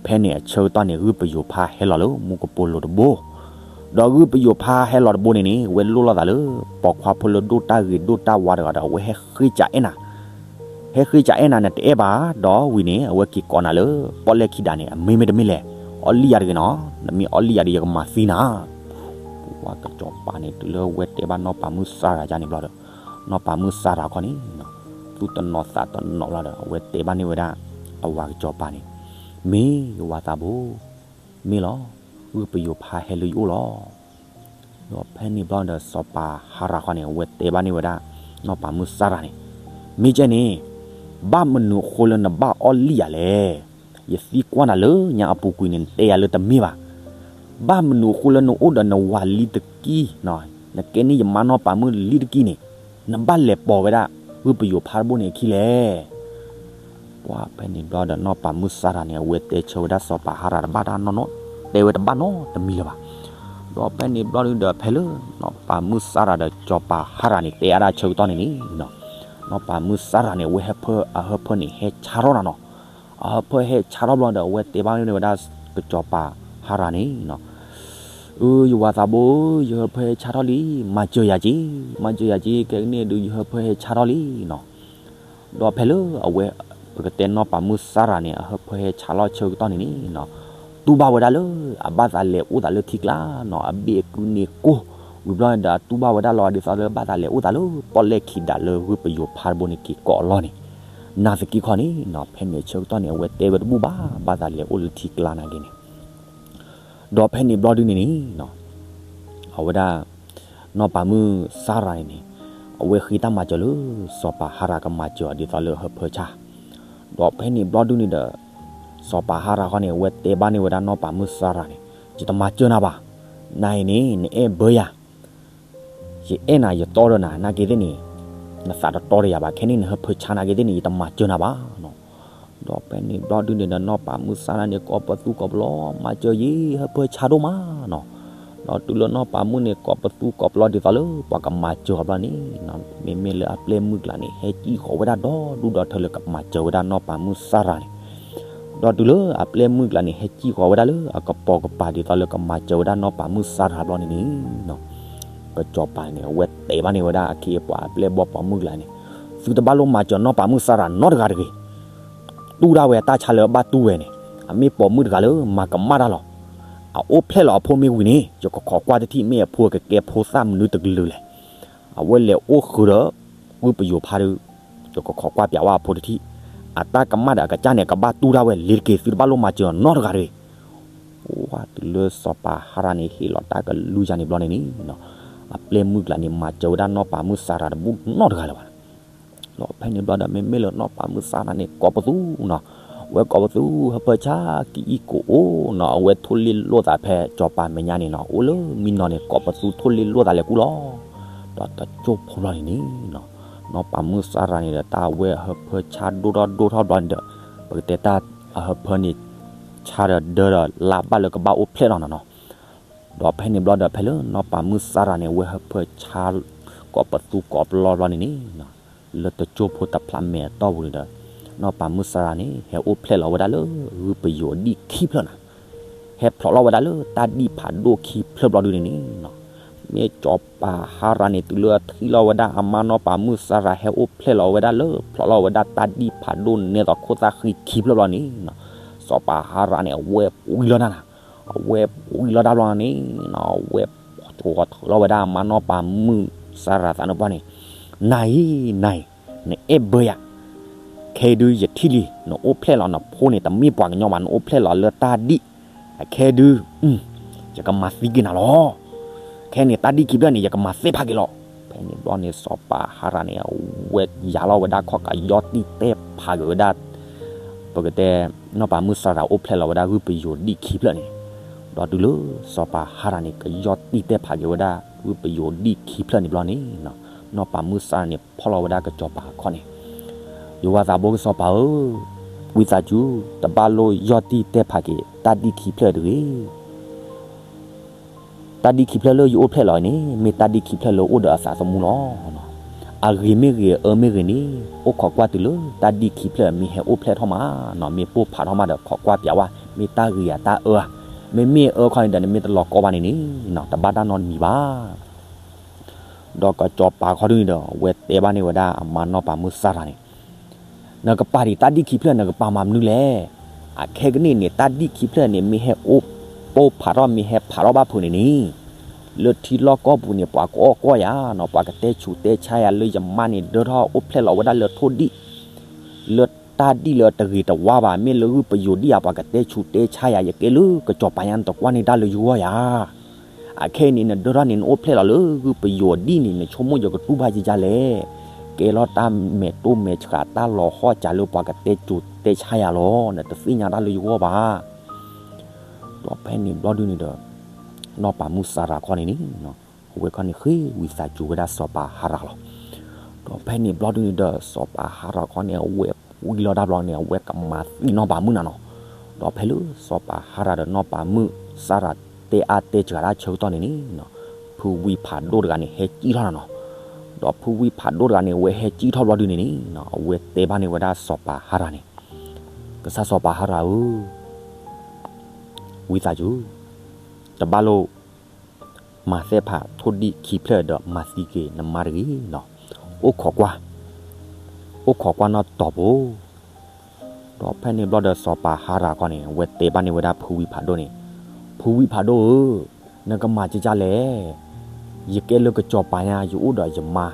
ဖဲန့ၣ်အဆၢကတီၢ်န့ၣ် ဂုၢ်ပယိၤဖးဟဲလီၤလၢမူကပိာ်လိၤတဘိ, ဒီးဂုၢ်ပယိၤဖးဟဲလီၤတဘိန့ၣ်န့ၣ် အဝဲလိၣ်လိာ်သးလၢ ပိာ်ခွါဖိလၢဒိၣ်တၢ်ဂ့ၤဒိၣ်တၢ်ဝါတဂၤဒီး အဝဲဟဲဃ့ကးအဲၣ်နၤ ဟဲဃ့ကးအဲၣ်နၤ နတအဲၣ်ဘၣ်, ဒီးဝံၤန့ၣ် အဝဲက့ၤကိးနၤလၢ ပီၣ်လဲၣ်ခံဒးန့ၣ် အမ့ၢ်မ့ၢ်တမ့ၢ်လဲၣ်. အီၣ်လံၣ်ယၤတဂ့ၤနီၤ, နမ့ၢ်အီၣ်လံၣ်ယၤဒီး ယကမၤသံနၤ. ပှၤကစီၤပၤန့ၣ် တုၤလၢဝဲတဲဘၣ်နီၢ်ပၤမုၣ်စၤရၤယါန့ၣ်ဘျီဒီး နီၢ်ပၤမုၣ်စၤရၤခီန့ၣ် သူၣ်တနီၤသးတနီၤလီၤဒီး အဝဲတဲဘၣ်န့ၢ်ဝဲဒၣ် အဝၤကစီၤပၤန့ၣ်, မ့ၢ်ယဝၤသးဘိ, မ့ၢ်လီၤ, ဂုၢ်ပယိၤဖးဟဲလၢယအိၣ်လီၤ. ဒီးဖဲန့ၣ်ဘျီဒီး စီၤပၤဟၤရၤခီန့ၣ် အဝဲတဲဘၣ်န့ၢ်ဝဲဒၣ် နီၢ်ပၤမုၣ်စၤရၤန့ၣ်, မ့ၢ်ကဲန့ၣ်, ဘၣ်မနုၤအဃိလၢနဘၣ်အီၣ်လံၣ်ယၤလဲၣ်. ယသံကွၢ်နၤလၢညါအပူၤကွံာ်န့ၣ် နတဲယၤလၢတမ့ၢ်ဘၣ်. ဘၣ်မနုၤအဃိလၢနအိၣ်ဒီးနဝၤလံတကံၢ်, နကဲန့ၢ်ယမါနီၢ်ပၤမုၣ်လံတကံၢ်န့ၣ်, နဘၣ်လဲၤပိာ်ဝဲဒၣ် ဂုၢ်ပယိၤဖးတဘိန့ၣ်အခံလဲၣ်. ပှၤဖဲန့ၣ်ဘျီဒီး နီၢ်ပၤမုၣ်စၤရၤန့ၣ် အဝဲတဲဆၢဝဲဒၣ်စီၤပၤဟၤရၤတဘၣ်တၢ်နီတမံၤ, တဲဝဲတဘၣ်နီတမံၤလၢၤဘၣ်. ဒီးဖဲန့ၣ်ဘျီဒုဒီး ဖဲလၢ နီၢ်ပၤမုၣ်စၤရၤဒီးစီၤပၤဟၤရၤန့ၣ် တဲအါဒၣ်ဆၢကတီၢ်န့ၣ်န့ၣ်, နီၢ်ပၤမုၣ်စၤရၤန့ၣ် အဝဲဟၢဖၢ အဟၢဖၢန့ၣ် ဟဲဆါထီၣ်နၤနီၤ. အဟၢဖၢဟဲဆါထီၣ်ဘျီဒီး အဝဲတဲဘၣ်န့ၢ်ဝဲဒၣ် ကစီၤပၤဟၤရၤန့ၣ်, အၢ ယဝၤသးဘိဧၢ, ယဟၢဖၢဟဲဆါထီၣ်လံ, မၤစၢၤယၤက့ၤ, မၤစၢၤယၤက့ၤ, ခဲကနံၣ်အံၤဒုး ယဟၢဖၢဟဲဆါထီၣ်လံနီၤ. ဒီးဖဲလၢအဝဲ ပကတဲနီၢ်ပၤမုၣ်စၢ်ရၤန့ၣ် အဟၢဖၢဟဲဆါလီၤဆၢကတီၢ်န့ၣ်န့ၣ်နီၤ, တူၢ်ဘၣ်ဝဲဒၣ်လၢ အဘၣ်သးလဲၤအိၣ်သးလၢထံကျါနီၤ, အဘ့ၣ်အကုၢ်န့ၣ်ကိၢ်, ဝံၤဘျီန့ၣ်ဒီး အတူၢ်ဘၣ်ဝဲဒၣ်လီၤ ဒ်သိးလၢဘၣ်သးလဲၤအိၣ်သးလၢပီၣ်လဲၣ်ခံဒးလၢဂုၢ်ပယိၤဖါတဘိန့ၣ်က့ၤကိးအလီၢ်န့ၣ်, နာ်သက့ခီန့ၣ်နီၤ, ဖဲန့ၣ်ဆၢကတီၢ်န့ၣ် အဝဲတဲဝဲတဘူၣ်ဘၣ် ဘၣ်သးလဲၤအိၣ်လၢထံကျါနာ်က့န့ၣ် ဒီးဖဲန့ၣ်ဘျီဒုန့ၣ်န့ၣ်နီၤ, အဝဲဒၣ် နီၢ်ပၤမုၣ်စၢ်ရၤန့ၣ်န့ၣ်, အဝဲဃ့တၢ်မၤစၢၤလၢ စီၤပၤဟါရၤကမၤစၢၤအီၤဒ်သိးလၢအဟၢဖၢဆါ, ဒီးဖဲန့ၣ်ဘျီဒုန့ၣ်ဒီး စီၤပၤဟါရၤခီန့ၣ် အဝဲတဲဘၣ်န့ၢ်ဝဲဒၣ်နီၢ်ပၤမုၣ်စၢ်ရၤန့ၣ်, ယတမၤစၢၤနၤဘၣ်, နၤအံၤန့ၣ် နအဲၣ်ဘၢယၤ ယအဲၣ်နၤ ယတီဒီးနၤ နာ်က့သ့ၣ်န့ၣ်, နသးတတီဒီးယၤဘၣ်, ခဲန့ၣ်နဟၢဖၢဆါနာ်က့သ့ၣ်န့ၣ် ယတမၤစၢၤနၤဘၣ်နီၤ. ဒီးဖဲန့ၣ်ဘျီဒုန့ၣ်ဒီး နီၢ်ပၤမုၣ်စၢ်ရၤန့ၣ် ကိးပသူကိးပလီ မၤစၢၤယဲ ဟၢဖၢဆါဒိၣ်မးနီၤ. ဒီးတုၤလၢနီၢ်ပၤမုၣ်န့ၣ် ကိးပသူကိးပလီဒ်သိးလၢပှၤကမၤစၢၤအီၤဘျီန့ၣ်, မ့မ့ၢ်လၢအပျဲၢ်မုၣ်ကျါန့ၣ် ဟဲစံၣ်ဃီၤဝဲဒၣ်ဒီဒူၣ်ဒီထၢလၢကမၤစၢၤဝဲဒၣ်နီၢ်ပၤမုၣ်စၢ်ရၤန့ၣ် ဒီးတုၤလၢအပျဲၢ်မုၣ်ကျါန့ၣ် ဟဲစံၣ်ဃီၤဝဲဒၣ်လၢအကပိာ်ကပၤဒ်သိးလၢကမၤစၢၤဝဲဒၣ်နီၢ်ပၤမုၣ်စၢ်ရၤဘျီန့ၣ်န့ၣ်, ကစီၤပၤန့ၣ် အဝဲတဲဘၣ်န့ၢ်ဝဲဒၣ်အခ့အပှၤအပျဲၢ်ဘီၣ်ပိာ်မုၣ်ကျါန့ၣ်, သုတဘၣ်လိၣ်မၤစၢၤနီၢ်ပၤမုၣ်စၢ်ရၤနီတဂၤတဂ့ၤ. တူၢ်ဒၣ်ဝဲတၢ်ဆါလၢအဘၣ်တူၢ်ဝဲန့ၣ်, အမ့ၢ်ပိာ်မုၣ်တဂၤလၢမၤကမၣ်တၢ်လီၤ. အအိၣ်ဖျဲၣ်လီၤအဖိမ့ၢ်ဝံၤန့ၣ် ယကခိးကွၢ်တထံၣ် မ့ၢ်အဖိကကဲဖိသၣ်မနုၤတကလုာ်လဲၣ်. အဝဲလဲၤအိၣ်ဃုာ်ဒီး ဂုၢ်ပယိၤဖါဒုး ယကခိးကွၢ်ပၠးဝဲအဖိတထံၣ်, အတၢ်ကမၣ်ဒီးအကစၢ်န့ၣ် ကဘၣ်တူၢ်ဒၣ်ဝဲလ့ၤတက့ၢ် သုတဘၣ်လိၣ်မၤစၢၤနီတဂၤတဂ့ၤ. အိၣ်ဝဲတုၤလၢစီၤပၤဟါရၤန့ၣ် ဟ့ၣ်လီၤတၢ်ကလုၢ်ယၤန့ၣ်ဘျီန့ၣ်န့ၣ်, အပျဲၢ်မုၣ်ကျါန့ၣ် မၤစၢၤဝဲဒၣ်နီၢ်ပၤမုၣ်စၢ်ရၤတဘူၣ်နီတဂၤလၢၤဘၣ်. ဒီးဖဲန့ၣ်ဘျီဒီး မ့မ့ၢ်လၢနီၢ်ပၤမုၣ်စၢ်ရၤန့ၣ် ကိးပသူနီၤ, ဝဲကိးပသူ ဟၢဖၢဆါကအံၣ်ကိးအိၣ်နီၤ, အဝဲထိၣ်လ့လိာ်သးဖဲစီၤပၤမဲာ်ညါန့ၣ်နီၤ, အိၣ်လၢမံနီၤန့ၣ် ကိးပသူထိၣ်လ့လိာ်သးလဲၤကူလီၤ. ဒီးတကၠိၢ်ဖိဘျီန့ၣ်န့ၣ်နီၤ, နီၢ်ပၤမုၣ်စၢ်ရၤန့ၣ်ဒီး တၢ်အဝဲအဟၢဖၢဆါဒိၣ်ထီၣ်ဒိၣ်ထီၣ်ဘျီန့ၣ်ဒီး ပကတဲတၢ်အဟၢဖၢန့ၣ် ဆါဒီးဒၢဒီးလါဘၣ်လၢကဘၣ်အိၣ်ဖျဲၣ်လီၤနီၤနီၤ. ဒီးဖဲန့ၣ်ဘျီဒီး ဖဲလၢနီၢ်ပၤမုၣ်စၢ်ရၤန့ၣ် အဝဲဟၢဖၢဆါ ကိးပသူကိးပလီဘျီန့ၣ်န့ၣ်နီၤ, လၢတကၠိၢ်ဖိတဖျးမဲာ်အတီၢ်ပူၤန့ၣ်ဒီး နီၢ်ပၤမုၣ်စၢ်ရၤန့ၣ် ဟဲအိၣ်ဖျဲၣ်လီၤဝဲဒၣ်လၢ ဂုၢ်ပယိၤဒံၣ်ခံဖျၢၣ်နီၤ, ဟဲဖျိးလီၤဝဲဒၣ်လၢတၢ်ဒံၣ်ဖးဒိၣ်ခံဖျၢၣ်ဘျီဒုန့ၣ်န့ၣ်နီၤ, မ့ၢ်စီၤပၤဟါရၤန့ၣ် တုၤလၢအထံၣ်လီၤဝဲဒၣ်အမါနီၢ်ပၤမုၣ်စၢ်ရၤ ဟဲအိၣ်ဖျဲၣ်လီၤဝဲဒၣ်လၢ ဖျိးလီၤဝဲဒၣ်တၢ်ဒံၣ်ဖးဒိၣ်နဲသိးခိၣ်သၣ်ဃံခံဖျၢၣ်ဘျီန့ၣ်နီၤ, စီၤပၤဟါရၤန့ၣ် အဝဲပှံၤလီၤတၢ်နီၤ, အဝဲပှံၤလီၤတၢ်ဘျီန့ၣ်နီၤ, အဝဲပိာ်ကီၤထုးလီၤဝဲဒၣ်အမါနီၢ်ပၤမုၣ်စၢ်ရၤသးန့ၣ်ပှၢ်န့ၣ်, နၤအံၤ နၤအံၤ နအဲၣ်ဘၢယၤ, ခဲအံၤဒုးယထံၣ်လံ, နအိၣ်ဖျဲၣ်လီၤ နဖိန့ၣ် တမ့ၢ်ပှၤကညီဘၣ်, နအိၣ်ဖျဲၣ်လီၤလၢတၢ်ဒံၣ်, အခဲဒုး ယကမၤသံက့ၤနၤလီၤ. ခဲန့ၣ်တၢ်ဒံၣ်ခံဖျၢၣ်န့ၣ် ယကမၤသ့ၣ်ဖးက့ၤလီၤ. ဖဲန့ၣ်ဘျီန့ၣ် စီၤပၤဟါရၤန့ၣ် အဝဲယၤလီၤဝဲဒၣ်ခီၣ်ကယီၢ်တံၢ်တဲဖးက့ၤဝဲဒၣ် ပကတဲ နီၢ်ပၤမုၣ်စၢ်ရၤအိၣ်ဖျဲၣ်လီၤဝဲဒၣ်ဂုၢ်ပယိၤဒံၣ်ခံဖျၢၣ်န့ၣ်, ဒီးတုၤလၢစီၤပၤဟါရၤန့ၣ် ကယီၢ်တံၢ်တဲဖးက့ၤဝဲဒၣ် ဂုၢ်ပယိၤဒံၣ်ခံဖျၢၣ်န့ၣ်ဘျီန့ၣ်, နီၢ်ပၤမုၣ်စၢ်ရၤန့ၣ် ဖီၣ်လီၤဝဲဒၣ်ကစီၤပၤအခီၣ်န့ၣ်, ယွၤသးဘိကစီၤပၤဧၢ, ဝံသးစူၤ တဘၣ်လိၣ်ယီၢ်တံၢ်တဲဖးက့ၤ တၢ်ဒံၣ်ခံဖျၢၣ်တဂ့ၤ တၢ်ဒံၣ်ခံဖျၢၣ်လၢယအိၣ်ဖျဲၣ်လီၤအံၤန့ၣ် မ့ၢ်တၢ်ဒံၣ်ခံဖျၢၣ်လၢအိၣ်ဒီးအသးသမူလီၤ. အဂ့ၤမ့ၢ်ဂ့ၤ အအၢမ့ၢ်ဂ့ၤန့ၣ် အိၣ်ခိးကွၢ်တုၤလၢတၢ်ဒံၣ်ခံဖျၢၣ်မ့ၢ်ဟဲအိၣ်ဖျဲၣ်ထီၣ်မးနီၤ, မ့ၢ်ပိၢ်ဖးထီၣ်မးဒီး ခိးကွၢ်ပၠးဝဲ မ့ၢ်တၢ်ဂ့ၤဧါတၢ်အၢဧါ, မ့မ့ၢ်အၢခီန့ၣ်ဒီး နမ့ၢ်တလီၤကီဘၣ်န့ၣ်န့ၣ်နီၤ တဘၣ်တၢ်နီတမံၤဘၣ်. ဒီးကစီၤပၤခီဒုန့ၣ်ဒီး အဝဲတဲဘၣ်န့ၢ်ဝဲဒၣ်အမါနီၢ်ပၤမုၣ်စၢ်ရၤန့ၣ် နကပာ်ဒံးတၢ်ဒံၣ်ခံဖျၢၣ် နကပာ်မၤမနုၤလဲၣ်. အခဲကနံၣ်န့ၣ် တၢ်ဒံၣ်ခံဖျၢၣ်န့ၣ် မ့ၢ်ဟဲအိၣ်ပိၢ်ဖးထီၣ် မ့ၢ်ဟဲဖးထီၣ်ဘၣ်ဖုးန့ၣ်န့ၣ် လၢထံလီၢ်ကီၢ်ပူၤန့ၣ် ပှၤကအီၣ်ကီၢ်ယၤနီၤ, ပှၤကတဲဆူးတဲဆါယၤလၢယမါန့ၣ် ဒၢထီၣ်အိၣ်ဖျဲၣ်လီၤဝဲဒၣ်လၢထိၣ်ဒံၣ် လၢတၢ်ဒံၣ်လၢတဂ့ၤတဝါဘၣ်, မ့ၢ်လၢဂုၢ်ပယိၤဒံၣ်ဧါ ပှၤကတဲဆူးတဲဆါယၤ, ယကဲလၢကစီၤပၤညါ နတကွၢ်န့ၢ်တၢ်လၢယဂီၢ်ယၤ. အခဲအံၤန့ၣ် နဒၢထီၣ်န့ၣ် နအိၣ်ဖျဲၣ်လီၤလၢဂုၢ်ပယိၤဒံၣ်န့ၣ် နဆိကမိၣ်ယကတူၢ်ဘၣ်ယၤလဲၣ်. ကဲလီၤတၢ်မဲာ်တိၢ်မဲာ်ဆှး တၢ်လီၤဟီၣ်စးလၢပှၤကတဲဆူးတဲဆါယၤလီၤ, နတသ့ၣ်ညါတၢ်လၢယဂီၢ်ဘၣ်. ဒီးဖဲန့ၣ်ဘျီဒုန့ၣ်ဒီး နီၢ်ပၤမုၣ်စၢ်ရၤခီန့ၣ်န့ၣ် အဝဲခီန့ၣ်ဃ့ဝံသးစူၤဝဲဒၣ်စီၤပၤဟါရၤလီၤ. ဒီးဖဲန့ၣ်ဘျီဒုန့ၣ်ဒီး စီၤပၤဟါရၤခီန့ၣ် အဝဲဝံလီၤတၢ်ဘျီန့ၣ် အဝဲကမၤသံနီၢ်ပၤမုၣ်နၤနီၤ. ဒီးဖဲလၢစီၤပၤဟါရၤဒီးနီၢ်ပၤမုၣ်စၢ်ရၤတဲအါတဲစှၤတၢ်ဆၢကတီၢ်န့ၣ်န့ၣ် ဖုဝံဖးဒိၣ်တဂၤန့ၣ် ဟဲစံၣ်ထီၣ်နၤနီၤ. ဒီးဖုဝံဖးဒိၣ်တဂၤန့ၣ် အဝဲဟဲစံၣ်ထီၣ်ဘျီဒုန့ၣ်န့ၣ် အဝဲတဲဘၣ်န့ၢ်ဝဲဒၣ်စီၤပၤဟါရၤန့ၣ်, ကစၢ်စီၤပၤဟါရၤဧၢ, ဝံသးစူၤ, တဘၣ်လိၣ် မၤသဲၣ်ဖးထိၣ်ဒံၣ်ခံဖျၢၣ်ဒီးမၤသံက့ၤနမါတဂ့ၤနီၤ. အိၣ်ခိးကွၢ် အိၣ်ခိးကွၢ်နီၣ်တီၢ်ပူၤ. ဒီးဖဲန့ၣ်ဘျီဒီးစီၤပၤဟါရၤခီန့ၣ် အဝဲတဲဘၣ်န့ၢ်ဝဲဒၣ်ဖုဝံဖးဒိၣ်န့ၣ်, ဖုဝံဖးဒိၣ်ဧၢ, နကမၤကကလဲၣ်, ယကဲလၢကစီၤပၤညါ ယအိၣ်ဒီးယမါ,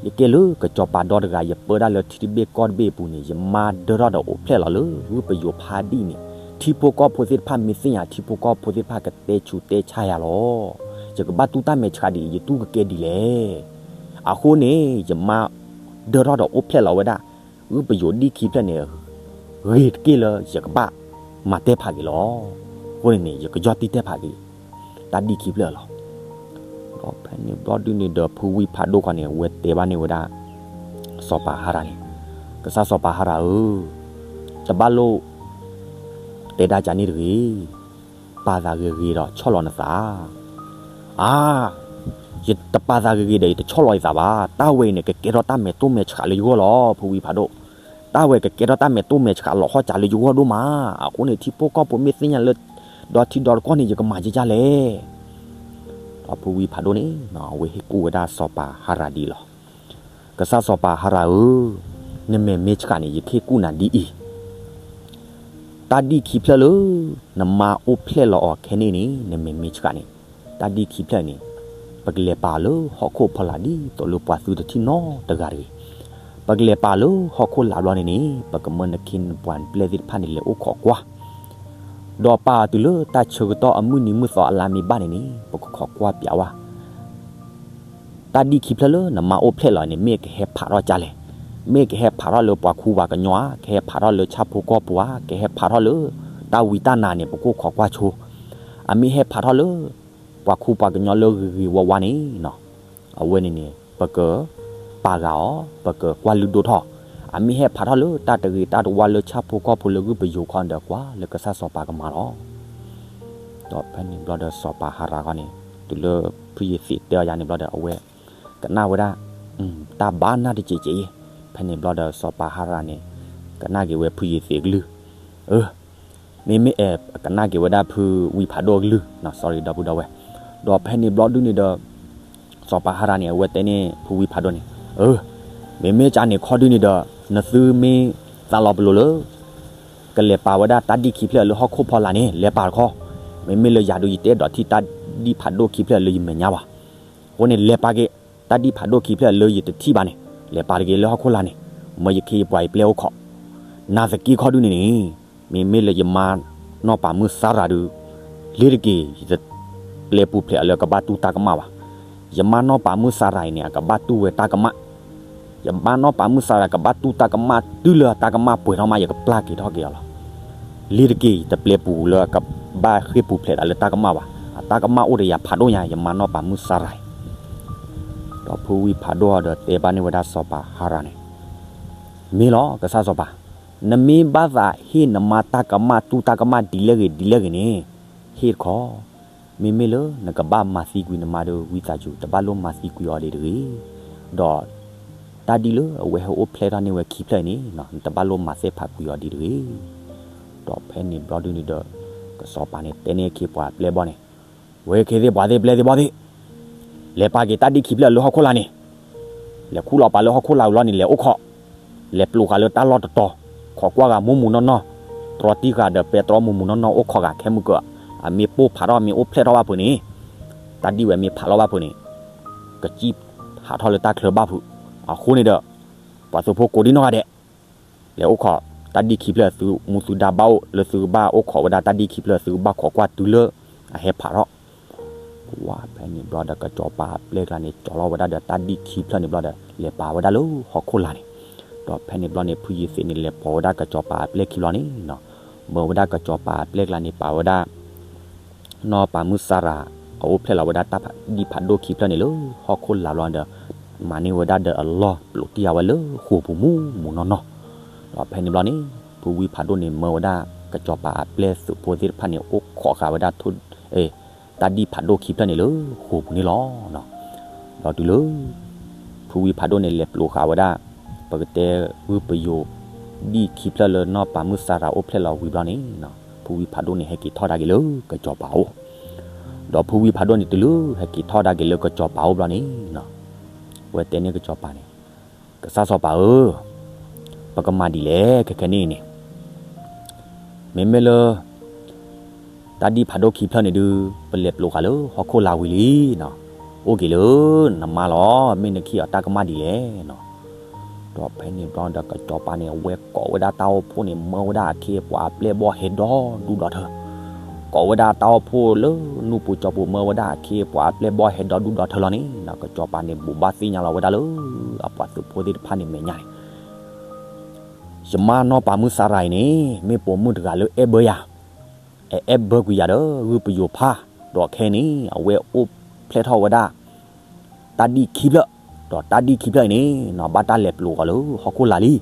ယကဲလၢကစီၤပၤဒီတဂၤ ယပၢဒၣ်လၢထံတဘ့ၣ်ကီၢ်တဘ့ၣ်အပူၤန့ၣ် ယမါဒၢထီၣ်ဒီးအိၣ်ဖျဲၣ်လီၤလၢဂုၢ်ပယိၤဖးဒိၣ်န့ၣ်, ထံဖိကီၢ်ဖိသ့ၣ်တဖၣ်မ့ၢ်သ့ၣ်ညါ ထံဖိကီၢ်ဖိသ့ၣ်တဖၣ်ကတဲဆူးတဲဆါယၤလီၤ. ယကဘၣ်တူၢ်တၢ်မဲာ်ဆှးဒ်အံၤ ယတူၢ်ကကဲဒ်လဲၣ်. အဃိန့ၣ် ယမါဒၢထီၣ်ဒီးအိၣ်ဖျဲၣ်လီၤဝဲဒၣ် ဂုၢ်ပယိၤဒံၣ်ခံဖျၢၣ်န့ၣ် ဂ့ၤတက့ၢ်လၢယကဘၣ်မၤတဲဖးက့ၤလီၤ. အဃိန့ၣ်န့ၣ် ယကယီၢ်တံၢ်တဲဖးက့ၤ တၢ်ဒံၣ်ခံဖျၢၣ်လီၤ. ဒီးဖဲန့ၣ်ဘျီဒုန့ၣ်ဒီး ဖုဝံဖးဒိၣ်ခီန့ၣ် အဝဲတဲဘၣ်န့ၢ်ဝဲဒၣ် စီၤပၤဟါရၤန့ၣ်, ကစၢ်စီၤပၤဟါရၤဧၢ, တဘၣ်လိၣ် တဲဒၣ်ကန့ၣ်တဂ့ၤ, ပာ်သးဂ့ၤဂ့ၤဒီးဆီၣ်လီၤနသး. အါ, ယတပာ်သးဂ့ၤဂ့ၤဒီး ယတဆီၣ်လီၤယသးဘၣ်. တၢ်ဝဲအံၤန့ၣ် ကကဲထီၣ်တၢ်မဲာ်တိၢ်မဲာ်ဆှးလၢယဂီၢ်လီၤ ဖုဝံဖးဒိၣ်. တၢ်ဝဲကကဲထီၣ်တၢ်မဲာ်တိၢ်မဲာ်ဆှးလီၤဟီၣ်စးလၢယဂီၢ်ဒိၣ်မး. အဃိန့ၣ် ထံဖိကီၢ်ဖိမ့ၢ်သ့ၣ်ညါလၢ ဒီထံဒီတကီၢ်န့ၣ် ယကမၤကကလဲၣ်. ဒီးဖုဝံဖးဒိၣ်န့ၣ် အဝဲဟ့ၣ်ကူၣ်ဝဲဒၣ်စီၤပၤဟါရၤဒ်အံၤလီၤ. ကစၢ်စီၤပၤဟါရၤဧၢ, နမဲာ်မ့ၢ်ဆှးန့ၣ် ယကဟ့ၣ်ကူၣ်နၤဒ်အံၤ, တၢ်ဒံၣ်ခံဖျၢၣ်လၢ နမါအိၣ်ဖျဲၣ်လီၤအီၤခဲန့ၣ်န့ၣ် နမဲာ်မ့ၢ်ဆှးန့ၣ်, တၢ်ဒံၣ်ခံဖျၢၣ်န့ၣ် ပကလဲၤပာ်အီၤလၢဟီၣ်ခိၣ်ဖီလာ်ဒ်သိးလၢပှၤသုတထံၣ်နီတဂၤတဂ့ၤ. ပကလဲၤပာ်အီၤလၢဟီၣ်ခိၣ်လာ်ဘျီန့ၣ်န့ၣ် ပကမၢနခ့နပှၤနပျဲၢ်သ့ၣ်တဖၣ်န့ၣ် လဲၤအိၣ်ခိးကွၢ် ဒီးပာ်အီၤတုၤလၢတၢ်ဆၢကတီၢ်အမုၢ်နံၤမုၢ်သီအလါမ့ၢ်ဘၣ်န့ၣ်န့ၣ် ပကခိးကွၢ်ပျးဝဲ တၢ်ဒံၣ်ခံဖျၢၣ်လၢနမါအိၣ်ဖျဲၣ်လီၤန့ၣ် မ့ၢ်ကဟဲဖးထီၣ်ကလဲၣ်. မ့ၢ်ကဟဲဖးထီၣ်လၢပှၤခူပှၤကညီဧါ, ကဟဲဖးထီၣ်လၢဆၣ်ဖိကီၢ်ဖိဧါ, ကဟဲဖးထီၣ်လၢတၢ်ဝံတၢ်နါန့ၣ် ပကခိးကွၢ်ဆိ. အမ့ၢ်ဟဲဖးထီၣ်လၢ ပှၤခူပှၤကညီလၢဂ့ၤဂ့ၤဝါဝါန့ၣ် အဝဲန့ၣ်န့ၣ် ပကပာ်ဂၢ်အီၤ, ပကကွၢ်လုၢ်ဒိၣ်ထီၣ်. အမ့ၢ်ဟဲဖးထီၣ်လၢတၢ်တဂ့ၤတၢ်တဝါလၢဆၣ်ဖိကီၢ်ဖိလၢဂုၢ်ပယိၤခီဒီးကွၢ်လၢကစၢ်စီၤပၤကမၤလီၤ. ဒီးဖဲန့ၣ်ဘျီဒီးစီၤပၤဟါရၤခီန့ၣ် တုၤလၢဖုယ့ၤသံးတဲအီၤယၤန့ၣ်ဘျီဒီး အဝဲကနၣ်ဝဲဒၣ် တၢ်ဘၣ်နၢ်တစဲးကဲးအံၤ. ဖဲန့ၣ်ဘျီဒီးစီၤပၤဟါရၤန့ၣ် ကနၣ်က့ၤဝဲဖုယ့ၤသံးအကလုၢ်, အၢ မ့မ့ၢ် ကနၣ်က့ၤဝဲဒၣ်ဖုဝံဖးဒိၣ်အကလုၢ် sorry ဒီပုၢ်ဒီဝဲၢ်. ဒီးဖဲန့ၣ်ဘျီဒုန့ၣ်ဒီး စီၤပၤဟါရၤန့ၣ် အဝဲတဲန့ၢ်ဖုဝံဖးဒိၣ်န့ၣ်, အၢ မ့မ့ၢ်ကန့ၣ်ခီဒုန့ၣ်ဒီး နသုမ့ၢ်သးလီၤပလိာ်လၢ ကလဲၤပာ်ဝဲဒၣ်တၢ်ဒံၣ်ခံဖျၢၣ်လၢဟီၣ်ခိၣ်ဖီလာ်န့ၣ် လဲၤပာ်တခီ. မ့မ့ၢ်လၢယၤဒုး ယတအဲၣ်ဒိးထံၣ်တၢ်ဒံၣ်ဖးဒိၣ်ခံဖျၢၣ်လၢယမဲာ်ညါဘၣ်. အဃိန့ၣ် လဲၤပာ်က့ၤ တၢ်ဒံၣ်ဖးဒိၣ်ခံဖျၢၣ်လၢယတထံၣ်ဘၣ်န့ၣ် လဲၤပာ်တက့ၤလၢဟီၣ်ခိၣ်လာ်န့ၣ်, မၢယခ့ယပှၤယပျဲၢ်အိၣ်ခိး. နာ်သက့ခီဒုန့ၣ်န့ၣ် မ့မ့ၢ်လၢယမါနီၢ်ပၤမုၣ်စၤရၤဒုး လ့ၤတက့ၤ ယတပျဲပူၤဖျဲးအီၤလၢကဘၣ်တူၢ်တၢ်ကမၣ်ဘၣ်. ယမါနီၢ်ပၤမုၣ်စၤရၤအံၤန့ၣ် အကဘၣ်တူၢ်ဝဲတၢ်ကမၣ်. ယမါနီၢ်ပၤမုၣ်စၤရၤကဘၣ်တူၢ်တၢ်ကမၣ်တုၤလၢအတၢ်ကမၣ်ပှဲၤထီၣ်မး ယကပျၢ်က့ၤထီၣ်က့ၤအီၤလီၤ. လ့ၤတက့ၤ ယတပျဲပူၤလၢကဘၣ်ဃ့ၢ်ပူၤဖျဲးသးလၢတၢ်ကမၣ်ဘၣ်. အတၢ်ကမၣ်အိၣ်ဒီးယၤဖးဒိၣ်ညါ ယမါနီၢ်ပၤမုၣ်စၤရၤအံၤ. ဒီးဖုဝံဖးဒိၣ်ဒီးတဲဘၣ်န့ၢ်ဝဲဒၣ်စီၤပၤဟါရၤန့ၣ်, မ့ၢ်လီၤ ကစၢ်စီၤပၤ, နမ့ၢ်ဘၣ်သးဟ့ၣ်နမါတၢ်ကမၣ်တူၢ်တၢ်ကမၣ်ဒ်လဲၣ်ဂ့ၤဒ်လဲၣ်ဂ့ၤန့ၣ် ဟ့ၣ်တခီ. မ့မ့ၢ်လၢနကဘၣ်မၤသံကွံာ်နမါဒီး ဝံသးစူၤ တဘၣ်လိၣ်မၤသံကွံာ်အီၤဒံးတဂ့ၤ. ဒီးတၢ်ဒ်လၢအဝဲဟဲအိၣ်ဖျဲၣ်ထီၣ်န့ၢ်ဝဲခံဖျၢၣ်အံၤန့ၣ် နတဘၣ်လိၣ်မၤသ့ၣ်ဖးကွံာ်အီၤဒံးတဂ့ၤ. ဒီးဖဲန့ၣ်ဘျီဒုန့ၣ်ဒီး ကစီၤပၤန့ၣ်တဲန့ၢ်ခ့ပှၤပျဲၢ်ဘီန့ၣ်, ဝဲခ့သ့ၣ်ပှၤသ့ၣ်ပျဲၢ်သ့ၣ်ဘီသ့ၣ်, လဲၤပာ်က့ၤတၢ်ဒံၣ်ခံဖျၢၣ်လၢဟီၣ်ခိၣ်လာ်န့ၣ်, လဲၤခူၣ်လီၤပာ်လၢဟီၣ်ခိၣ်လာ်ဝံၤလီၤန့ၣ် လဲၤအိၣ်ခိး, လဲၤပျိးဃာ်လၢတၢ်လီၢ်တတီၤ, ခိးကွၢ်ဂၤမူးမူးနီၢ်နီၢ်, တြီတံၢ်ဃာ်ဒီးပဲတြီမူးမူးနီၢ်နီၢ်အိၣ်ခိးဂၤခဲမုၢ်ကၢၢ်, အမ့ၢ်ပိၢ်ဖးထီၣ် အမ့ၢ်အိၣ်ဖျဲၣ်ထီၣ်ဘၣ်ဖုးန့ၣ်, တၢ်ဒံၣ်ဝဲမ့ၢ်ဖးလီၤဘၣ်ဖုးန့ၣ်, ကစံၣ်ဟးထီၣ်လၢတၢ်ချၢဘၣ်ဖုး, အဃိန့ၣ်ဒီး ပှၤသုးဖိကိးဒံနီၢ်ဂၤဒဲး လဲၤအိၣ်ခိးတၢ်ဒံၣ်ခံဖျၢၣ် သုမူသုဒါဘၣ်အိၣ်လၢသုကဘၣ်အိၣ်ခိးဝဲဒၣ်တၢ်ဒံၣ်ခံဖျၢၣ် သုကဘၣ်ခိးကွၢ်တုၤလၢအဟဲဖးထီၣ်. ဝဲဖဲန့ၣ်ဘျီဒီး ကစီၤပၤအပျဲၢ်ကျါန့ၣ် ကၠီၤလီၤဝဲဒၣ်ဒီးတၢ်ဒံၣ်ခံဖျၢၣ်န့ၣ်ဘျီဒီး လဲၤပာ်ဝဲဒၣ်လၢဟီၣ်ခိၣ်လာ်န့ၣ်, ဒီးဖဲန့ၣ်ဘျီန့ၣ် ဖုယ့ၤသ့းန့ၣ် လဲၤပိာ်ဝဲဒၣ်ကစီၤပၤအပျဲၢ်ခံဘျီန့ၣ်, မၢဝဲဒၣ်ကစီၤပၤအပျဲၢ်ကျါန့ၣ် ပာ်ဝဲဒၣ် နီၢ်ပၤမုၣ်စၤရၤ အအိၣ်ဖျဲၣ်လီၤဝဲဒၣ်တၢ်ဒံၣ်ဖးဒိၣ်ခံဖျၢၣ်န့ၣ်လၢဟီၣ်ခိၣ်လာ်ဘျီဒီး မၤန့ၢ်ဝဲဒၣ်ဒီးအလီၢ်ပျိးတံၢ်ဃာ်ဝဲလၢဃိာ်ပူၤမူးမူးနီၢ်နီၢ်. ဒီးဖဲန့ၣ်ဘျီန့ၣ် ဖုဝံဖးဒိၣ်န့ၣ် မၢဝဲဒၣ်ကစီၤပၤအပျဲၢ်သုးဖိသ့ၣ်တဖၣ်န့ၣ် အိၣ်ခိးဃာ်ဝဲဒၣ် တၢ်ဒံၣ်ဖးဒိၣ်ခံဖျၢၣ်န့ၣ်လၢဃိာ်ပူၤန့ၣ်လီၤ. ဒီးတုၤလၢ ဖုဝံဖးဒိၣ်န့ၣ် လဲၤပျိးဃာ်ဝဲဒၣ် ပကတဲဂုၢ်ပယိၤ ဒံၣ်ခံဖျၢၣ်လၢနီၢ်ပၤမုၣ်စၤရၤအိၣ်ဖျဲၣ်လီၤဝံၤဘျီန့ၣ်, ဖုဝံဖးဒိၣ်န့ၣ် ဟဲက့ၤထီၣ်ဒၣ်က့ၤလၢကစီၤပၤအိၣ်. ဒီးဖုဝံဖးဒိၣ်န့ၣ် တုၤလၢဟဲက့ၤထီၣ်ဒၣ်က့ၤလၢကစီၤပၤအိၣ်ဘျီန့ၣ်, ဝဲတဲန့ၢ်ကစီၤပၤန့ၣ်, ကစၢ်စီၤပၤဧၢ, ပကမၤဒ်လဲၣ်ခဲခဲန့ၣ်န့ၣ်, မ့မ့ၢ်လၢ တၢ်ဒံၣ်ဖးဒိၣ်ခံဖျၢၣ်န့ၣ်ဒုး ပလဲၤပျိးဃာ်လၢဟီၣ်ခိၣ်လာ်ဝံၤလံနီၤ, အိၣ်က့ၤလၢနမါလီၤ, မ့ၢ်နခံအီၤတၢ်ကမၣ်ဒ်လဲၣ်နီၤ. ဒီးဖဲန့ၣ်ဘျီဒီး ကစီၤပၤန့ၣ် အဝဲကိးဝဲဒၣ်တၢ်အိၣ်ဖှိၣ်န့ၣ် မၢဝဲဒၣ်အခ့အပှၤအပျဲၢ်အဘီၣ်ဟဲဒီဒူၣ်ဒီထၢ, ကိးဝဲဒၣ်တၢ်အိၣ်ဖှိၣ်လၢနူၢ်ပူၤကၠီပူၤ မၢဝဲဒၣ်အခ့အပှၤအပျဲၢ်အဘီၣ်ဟဲဒီဒူၣ်ဒီထၢလီၤန့ၣ်နီၤ, ကစီၤပၤန့ၣ် ဘိးဘၣ်သ့ၣ်ညါလီၤဝဲဒၣ်လၢ အပှၤသုးဖိသ့ၣ်တဖၣ်န့ၣ်မဲာ်ညါန့ၣ် ယမါနီၢ်ပၤမုၣ်စၤရၤအံၤန့ၣ် မ့ၢ်ပိာ်မုၣ်တဂၤလၢအဲၣ်ဘၢယၤ, အအဲၣ်ဘၢကွံာ်ယၤဒီးဂုၢ်ပယိၤဖး, ဒီးခဲအံၤန့ၣ် အဝဲအိၣ်ဖျဲၣ်ထီၣ်ဝဲဒၣ် တၢ်ဒံၣ်ခံဖျၢၣ်, ဒီးတၢ်ဒံၣ်ခံဖျၢၣ်အံၤန့ၣ်နီၤ ဘၣ်တၢ်လဲၤပျိးဃီၤလၢဟီၣ်ခိၣ်လာ်လံ. ခီ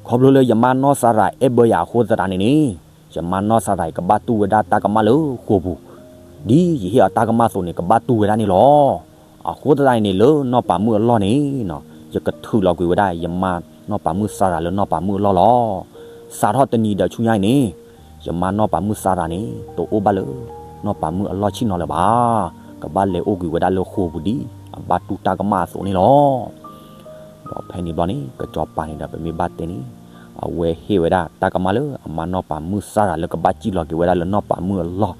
ဖျိလၢယမါနီၢ်စၤရၤအဲၣ်ဘၢယၤအဃိသတးန့ၣ်န့ၣ်, ယမါနီၢ်စၤရၤအံၤကဘၣ်တူၢ်ဝဲဒၣ်တၢ်ကမၣ်လၢဃိာ်ပူၤ, ဒ်ယဟ့ၣ်အီၤတၢ်ကမၣ်အသိးန့ၣ် ကဘၣ်တူၢ်ဝဲဒၣ်န့ၣ်လီၤ. အဃိသတးန့ၣ်န့ၣ် လၢနီၢ်ပၤမုၣ်အလီၢ်န့ၣ်နီၤ ယကထုးလီၤကွံာ်ဝဲဒၣ် ယမါနီၢ်ပၤမုၣ်စၤရၤလၢနီၢ်ပၤမုၣ်အလီၢ်လီၤ. စးထီၣ်တနံၤဒီးဆူညါအံၤန့ၣ်, ယမါနီၢ်ပၤမုၣ်စၤရၤန့ၣ် တအိၣ်ဘၣ်လၢ နီၢ်ပၤမုၣ်အလီၢ်ဆ့ၣ်နီၤလၢၤဘၣ်. ကဘၣ်လဲၤအိၣ်ကွံာ်ဝဲဒၣ်လၢဃိာ်ပူၤဒ်အဘၣ်တူၢ်တၢ်ကမၣ်အသိးန့ၣ်လီၤ. ဒီးဖဲန့ၣ်ဘျီန့ၣ် ကစီၤပၤန့ၣ်ဒီး ပမ့ၢ်ဘၣ်တဲန့ၣ်, အဝဲဟ့ၣ်ဝဲဒၣ်တၢ်ကမၣ်လၢအမါနီၢ်ပၤမုၣ်စၤရၤလၢကဘၣ်စံၣ်လီၤက့ၤဝဲဒၣ်လၢနီၢ်ပၤမုၣ်အလီၢ်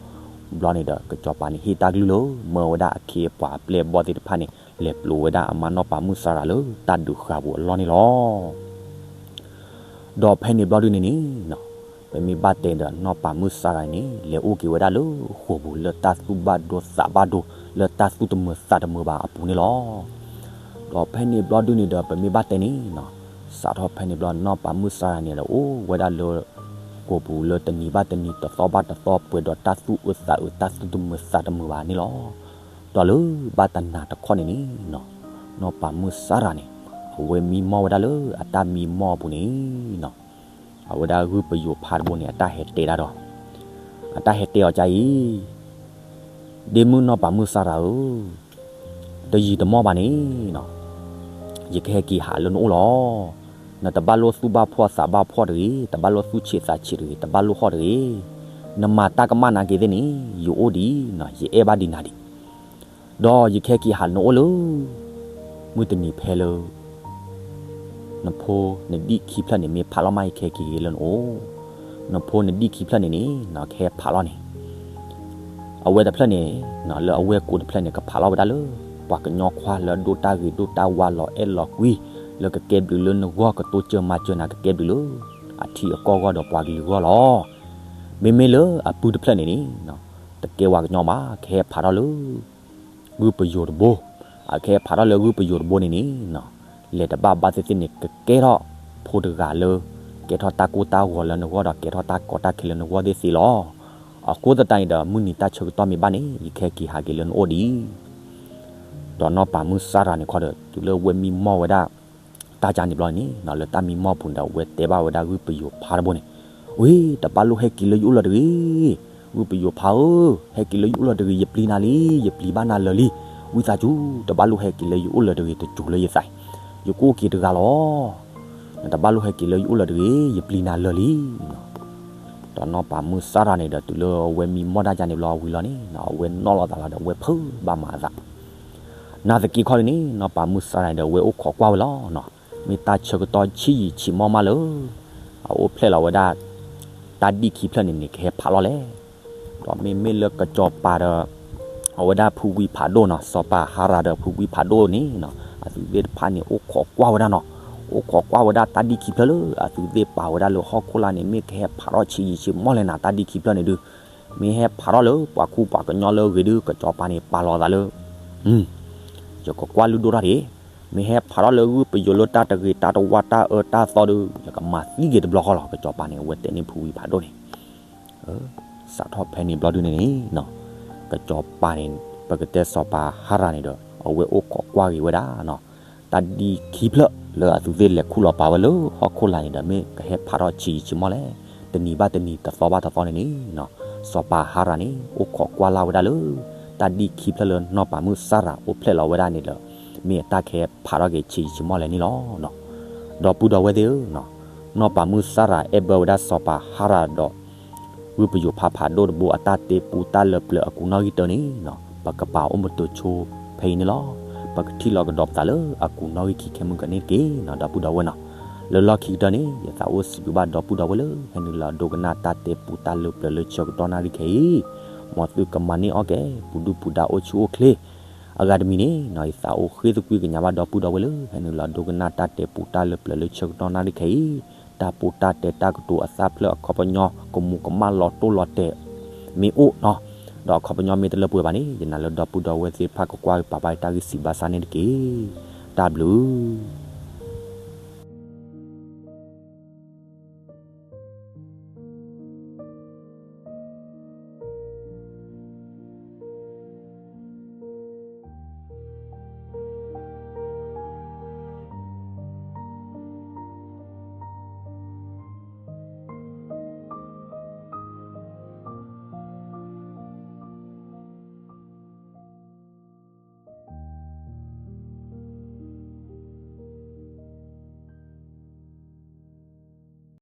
ဘျီန့ၣ်ဒီး ကစီၤပၤန့ၣ်ဟ့ၣ်တၢ်ကလုၢ်လၢ မၢဝဲဒၣ်အခ့အပှၤအပျဲၢ်အဘီၣ်သ့ၣ်တဖၣ်န့ၣ် လဲၤပျိးဝဲဒၣ်အမါနီၢ်ပၤမုၣ်စၤရၤလၢတၢ်ဒုးဃာ်ပူၤအလီၢ်န့ၣ်လီၤ. ဒီးဖဲန့ၣ်ဘျီဒုန့ၣ်န့ၣ်, ပမ့ၢ်ဘၣ်တဲဒီးနီၢ်ပၤမုၣ်စၤရၤန့ၣ် လဲၤအိၣ်က့ၤဝဲဒၣ်လၢဃိာ်ပူၤလၢတၢ်သူၣ်ဘၣ်ဒိသးဘၣ်ဒိ လၢတၢ်သူၣ်တမုာ်သးတမုာ်ဘၣ်အပူၤန့ၣ်လီၤ. ဒီးဖဲန့ၣ်ဘျီဒုန့ၣ်ဒီး ပမ့ၢ်ဘၣ်တဲန့ၣ်, စးထီၣ်ဖဲန့ၣ်ဘျီနီၢ်ပၤမုၣ်စၤရၤန့ၣ်ဒီး အိၣ်ဝဲဒၣ်လၢဃိာ်ပူၤလၢတနံၤဘၣ်တနံၤ တသီဘၣ်တသီ ပှဲၤဒီးတၢ်သူၣ်အၢသးအုး တၢ်သူၣ်တမုာ်သးတမုာ်ဘၣ်န့ၣ်လီၤ. ဒီးလၢဘၣ်တနၤတခီန့ၣ်န့ၣ်, နီၢ်ပၤမုၣ်စၤရၤန့ၣ် အဝဲမံမီၢ်ဝဲဒၣ်လၢအတၢ်မံမီၢ်အပူၤန့ၣ်, အဝဲဒၣ်ဂုၢ်ပယိၤဖးတဘိန့ၣ် အတၢ်ဟဲတဲဒၣ်ဒီး, အတၢ်ဟဲတဲအီၤဒ်အံၤ, ဒ့မုၣ်နီၢ်ပၤမုၣ်စၤရၤဧၢ, တယံာ်တမီၢ်ဘၣ်န့ၣ်, ယကဟဲက့ၤဟးလၢနအိၣ်လီၤ. နတဘၣ်လိၣ်သူၣ်ဘၣ်ဖှီၣ်သးဘၣ်ဖှီၣ်တဂ့ၤ, တဘၣ်လိၣ်သူၣ်ဆံးသးဆံးတဂ့ၤ, တဘၣ်လိၣ်ဟီၣ်တဂ့ၤ, နမၤတၢ်ကမၣ်နာ်က့ၤသ့ၣ်န့ၣ် ယအိၣ်ဒံး, ယအဲၣ်ဘၣ်ဒံးနၤဒံး, ဒီးယကဟဲက့ၤဟးနအိၣ်လၢ မုၢ်တနံၤဖဲလၢ နဖိနဒံၣ်ခံဖျၢၣ်န့ၣ် မ့ၢ်ဖးလီၤမး ယကဟဲက့ၤလၢနအိၣ်, နဖိနဒံၣ်ခံဖျၢၣ်န့ၣ်န့ၣ် ကဟဲဖးလီၤန့ၣ်, အဝဲတဖျၢၣ်န့ၣ်, လၢအဝဲၢ်ကိာ်တဖျၢၣ်န့ၣ် ကဖးလီၤဝဲဒၣ်လၢ ပှၤကညီခွါလၢအဒိၣ်တၢ်ဂ့ၤဒိၣ်တၢ်ဝါလီၤအဲၣ်လီၤကွံ, လၢကကဲဘျုးလၢနဂီၢ် ကတိစၢၤမၤစၢၤနၤ ကကဲဘျုးလၢ အထံအကီၢ်ဂီၢ်ဒီးပှၤကလုာ်ဂီၢ်လီၤ. မ့မ့ၢ်လၢအပုၢ်တဖျၢၣ်န့ၣ်န့ၣ်, တကဲဝဲကညီဘၣ် ကဟဲဖးထီၣ်လၢ ဂုၢ်ပယိၤတဘိ, အကဟဲဖးထီၣ်လၢဂုၢ်ပယိၤတဘိန့ၣ်န့ၣ်, လဲၤတဘၣ်ဘၣ်သ့ၣ်သ့ၣ်န့ၣ် ကကဲထီၣ်ဖိတဂၤလၢ ကဲထီၣ်တၢ်ကိၢ်တၢ်ဂီၤလၢနဂီၢ်ဒီး ကဲထီၣ်တၢ်ကီတၢ်ခဲလၢနဂီၢ်သ့ၣ်သ့ၣ်လီၤ. အဃိသတးန့ၣ်ဒီး မုၢ်နံၤတၢ်ဆၢကတီၢ်မ့ၢ်ဘၣ်န့ၣ် ယကဟဲက့ၤဟးက့ၤလၢနအိၣ်ဒံး. ဒီးနီၢ်ပၤမုၣ်စၤရၤန့ၣ်ခီဒီး တုၤလၢအဝဲမံမီၢ်ဝဲဒၣ် တၢ်ကန့ၣ်ဘျီန့ၣ်, လၢတၢ်မံမီၢ်ပူၤန့ၣ်ဒီး အဝဲတဲဘၣ်ဝဲဒၣ်ဂုၢ်ပယိၤဖးတဘိန့ၣ်, ဝ့ၢ် တဘၣ်လိၣ်ဟဲက့ၤလၢယအိၣ်လၢၤတဂ့ၤ, ဂုၢ်ပယိၤဖးဧၢ, ဟဲက့ၤလၢယအိၣ်လၢၤတဂ့ၤ, ယပျံၤနၤလံ, ယပျံၤဘၣ်နၤလၢာ်လံ, ဝံသးစူၤ တဘၣ်လိၣ်ဟဲက့ၤလၢယအိၣ်လၢၤတဂ့ၤ, တစူၤလၢယသး, ယကအိၣ်က့ၤတဂၤလီၤ. နတဘၣ်လိၣ်ဟဲက့ၤလၢယအိၣ်လၢၤတဂ့ၤ, ယပျံၤနၤလၢာ်လံ. ဒီးနီၢ်ပၤမုၣ်စၤရၤန့ၣ်ဒီး တုၤလၢအဝဲမံမီၢ်တၢ်ကန့ၣ်ဘျီဝံၤလီၤန့ၣ်, အဝဲနီၣ်လီၤသးလီၤဒီး အဝဲဖုးဘၣ်မၤအသး, နာ်သက့ခီဒန့ၣ် နီၢ်ပၤမုၣ်စၤရၤန့ၣ်ဒီး အဝဲအိၣ်ခိးကွၢ်ဝဲလီၤ. မ့ၢ်တၢ်ဆၢကတီၢ်ဆံးယံာ်ဆံးမီၢ်မးလၢ အအိၣ်ဖျဲၣ်လီၤဝဲဒၣ် တၢ်ဒံၣ်ခံဖျၢၣ်န့ၣ်န့ၣ် ကဟဲဖးလီၤလဲၣ်. ဒီးမ့မ့ၢ်လၢကစီၤပၤဒီး အဝဲဒၣ်ဖုဝံဖးဒိၣ်နီၤ, စီၤပၤဟါရၤဒီးဖုဝံဖးဒိၣ်န့ၣ်, အသုးသ့ၣ်တဖၣ်န့ၣ် အိၣ်ခိးကွၢ်ဝဲဒၣ်နီၤ, အိၣ်ခိးကွၢ်ဝဲဒၣ်တၢ်ဒံၣ်ခံဖျၢၣ်လၢ အသုးသ့ၣ်ပာ်ဝဲဒၣ်လၢဟီၣ်ခိၣ်လာ်န့ၣ် မ့ၢ်ကဟဲဖးထီၣ်ဆံးယံာ်ဆံးမီၢ်လဲၣ်နၤ တၢ်ဒံၣ်ခံဖျၢၣ်န့ၣ်ဒုး, မ့ၢ်ဟဲဖးထီၣ်လၢပှၤခူပှၤကညီလၢအဂ့ၤဒုး ကစီၤပၤန့ၣ် ပာ်လီၤသးလၢ ယကကွၢ်လုၢ်ဒိၣ်ထီၣ်ဒံး, မ့ၢ်ဟဲဖးထီၣ်လၢဂုၢ်ပယိၤလၢတၢ်တဂ့ၤတၢ်တဝါတၢ်အၢတၢ်သီဒုး ယကမၤသံက့ၤတဘျီဃီလီၤ. ကစီၤပၤန့ၣ် အဝဲတဲန့ၢ်ဖုဝံဖးဒိၣ်န့ၣ်, စးထီၣ်ဖဲန့ၣ်ဘျီဒုးန့ၣ်န့ၣ်, ကစီၤပၤန့ၣ် ပကတဲစီၤပၤဟါရၤန့ၣ်ဒီး အဝဲအိၣ်ခိးကွၢ်က့ၤဝဲဒၣ် တၢ်ဒံၣ်ခံဖျၢၣ်လၢအသုးသ့ၣ်လဲၤခူၣ်လီၤပာ်ဝဲလၢဟီၣ်ခိၣ်လာ်န့ၣ်ဒီး မ့ၢ်ကဟဲဖးထီၣ်ဆံးယံာ်ဆံးမီၢ်လဲၣ်, တနံၤဘၣ်တနံၤ တသီဘၣ်တသီန့ၣ်န့ၣ်, စီၤပၤဟါရၤန့ၣ် အိၣ်ခိးကွၢ်လၢ်ဝဲဒၣ်လၢ တၢ်ဒံၣ်ခံဖျၢၣ်လၢနီၢ်ပၤမုၣ်စၤရၤအိၣ်ဖျဲၣ်လီၤဝဲဒၣ်န့ၣ်ဒီး မ့ၢ်အတၢ်ကဟဲဖးထီၣ်က့ၤဆံးယံာ်ဆံးမီၢ်လဲၣ်န့ၣ်လီၤ. ဒီပုၢ်ဒီဝဲၢ်သ့ၣ်ဧၢ, နီၢ်ပၤမုၣ်စၤရၤအဲၣ်ဘၢဝဲဒၣ်စီၤပၤဟါရၤဒီး ဂုၢ်ပယိၤဖးဖးဒိၣ်တဘိအတၢ်တ့ပူတၢ်လၢပျၢၤအကူးနီၣ်ဂံၢ်တၢန့ၣ်, ပကပာ်အိၣ်မုာ်တိၤဆိဖဲအံၤန့ၣ်လီၤ. ပကထံၣ်လီၤကဒီးပသးလၢအကူးနီၣ်ဂံၢ်ခံခဲမုၢ်ကန့ၣ်တက့ၢ်. ဒီပုၢ်ဒီဝဲၢ်ဧၢ, လၢလီၢ်ခံကတၢၢ်န့ၣ် ယသးအိၣ်စံးဘျုးဘၣ်ဒီပုၢ်ဒီဝဲၢ်လၢ ဟဲနုာ်လီၤဒိကနၣ်တၢ်တဲပူတၢ်လၢပျၢၤလၢဆၢကတီၢ်နၣ်ရံၣ်ခဲအံၤ, မ်သုကမၤန့ၢ်အီၣ်က့ၤ ပူၤဒုၣ်ပူၤဒါအိၣ်ဆူၣ်အိၣ်ချ့ အဂၤတမံၤန့ၣ် ယသးအိၣ်ဃ့သကွံာ်ကညးဘၣ်ဒီပုၢ်ဒီဝဲၢ်လၢ ဟဲနုာ်လီၤဒိကနၣ်တၢ်တဲပူတၢ်လၢပျၢၤလၢဆၢကတီၢ်နၣ်ရံၣ်ခဲအံၤ, တၢ်ပူတၢ်တဲတၢ်ကတိၤအသၣ်ဖျၢၣ်အခီပညီ ကမူးကမၣ်လီၤတိၢ်လီၤတဲာ် မ့ၢ်အိၣ်နီၤ, ဒီးအခီပညီမ့ၢ်တလၢပှဲၤဘၣ်န့ၣ် ယနာ်လၢဒီပုၢ်ဒီဝဲၢ်သ့ၣ်တဖၣ်ကကွၢ်ကပာ်ဘၣ်တၢ်ဂံၢ်စံးဘၣ်ဆၣ်န့ၣ်တက့ၢ်. တၢ်ဘျုး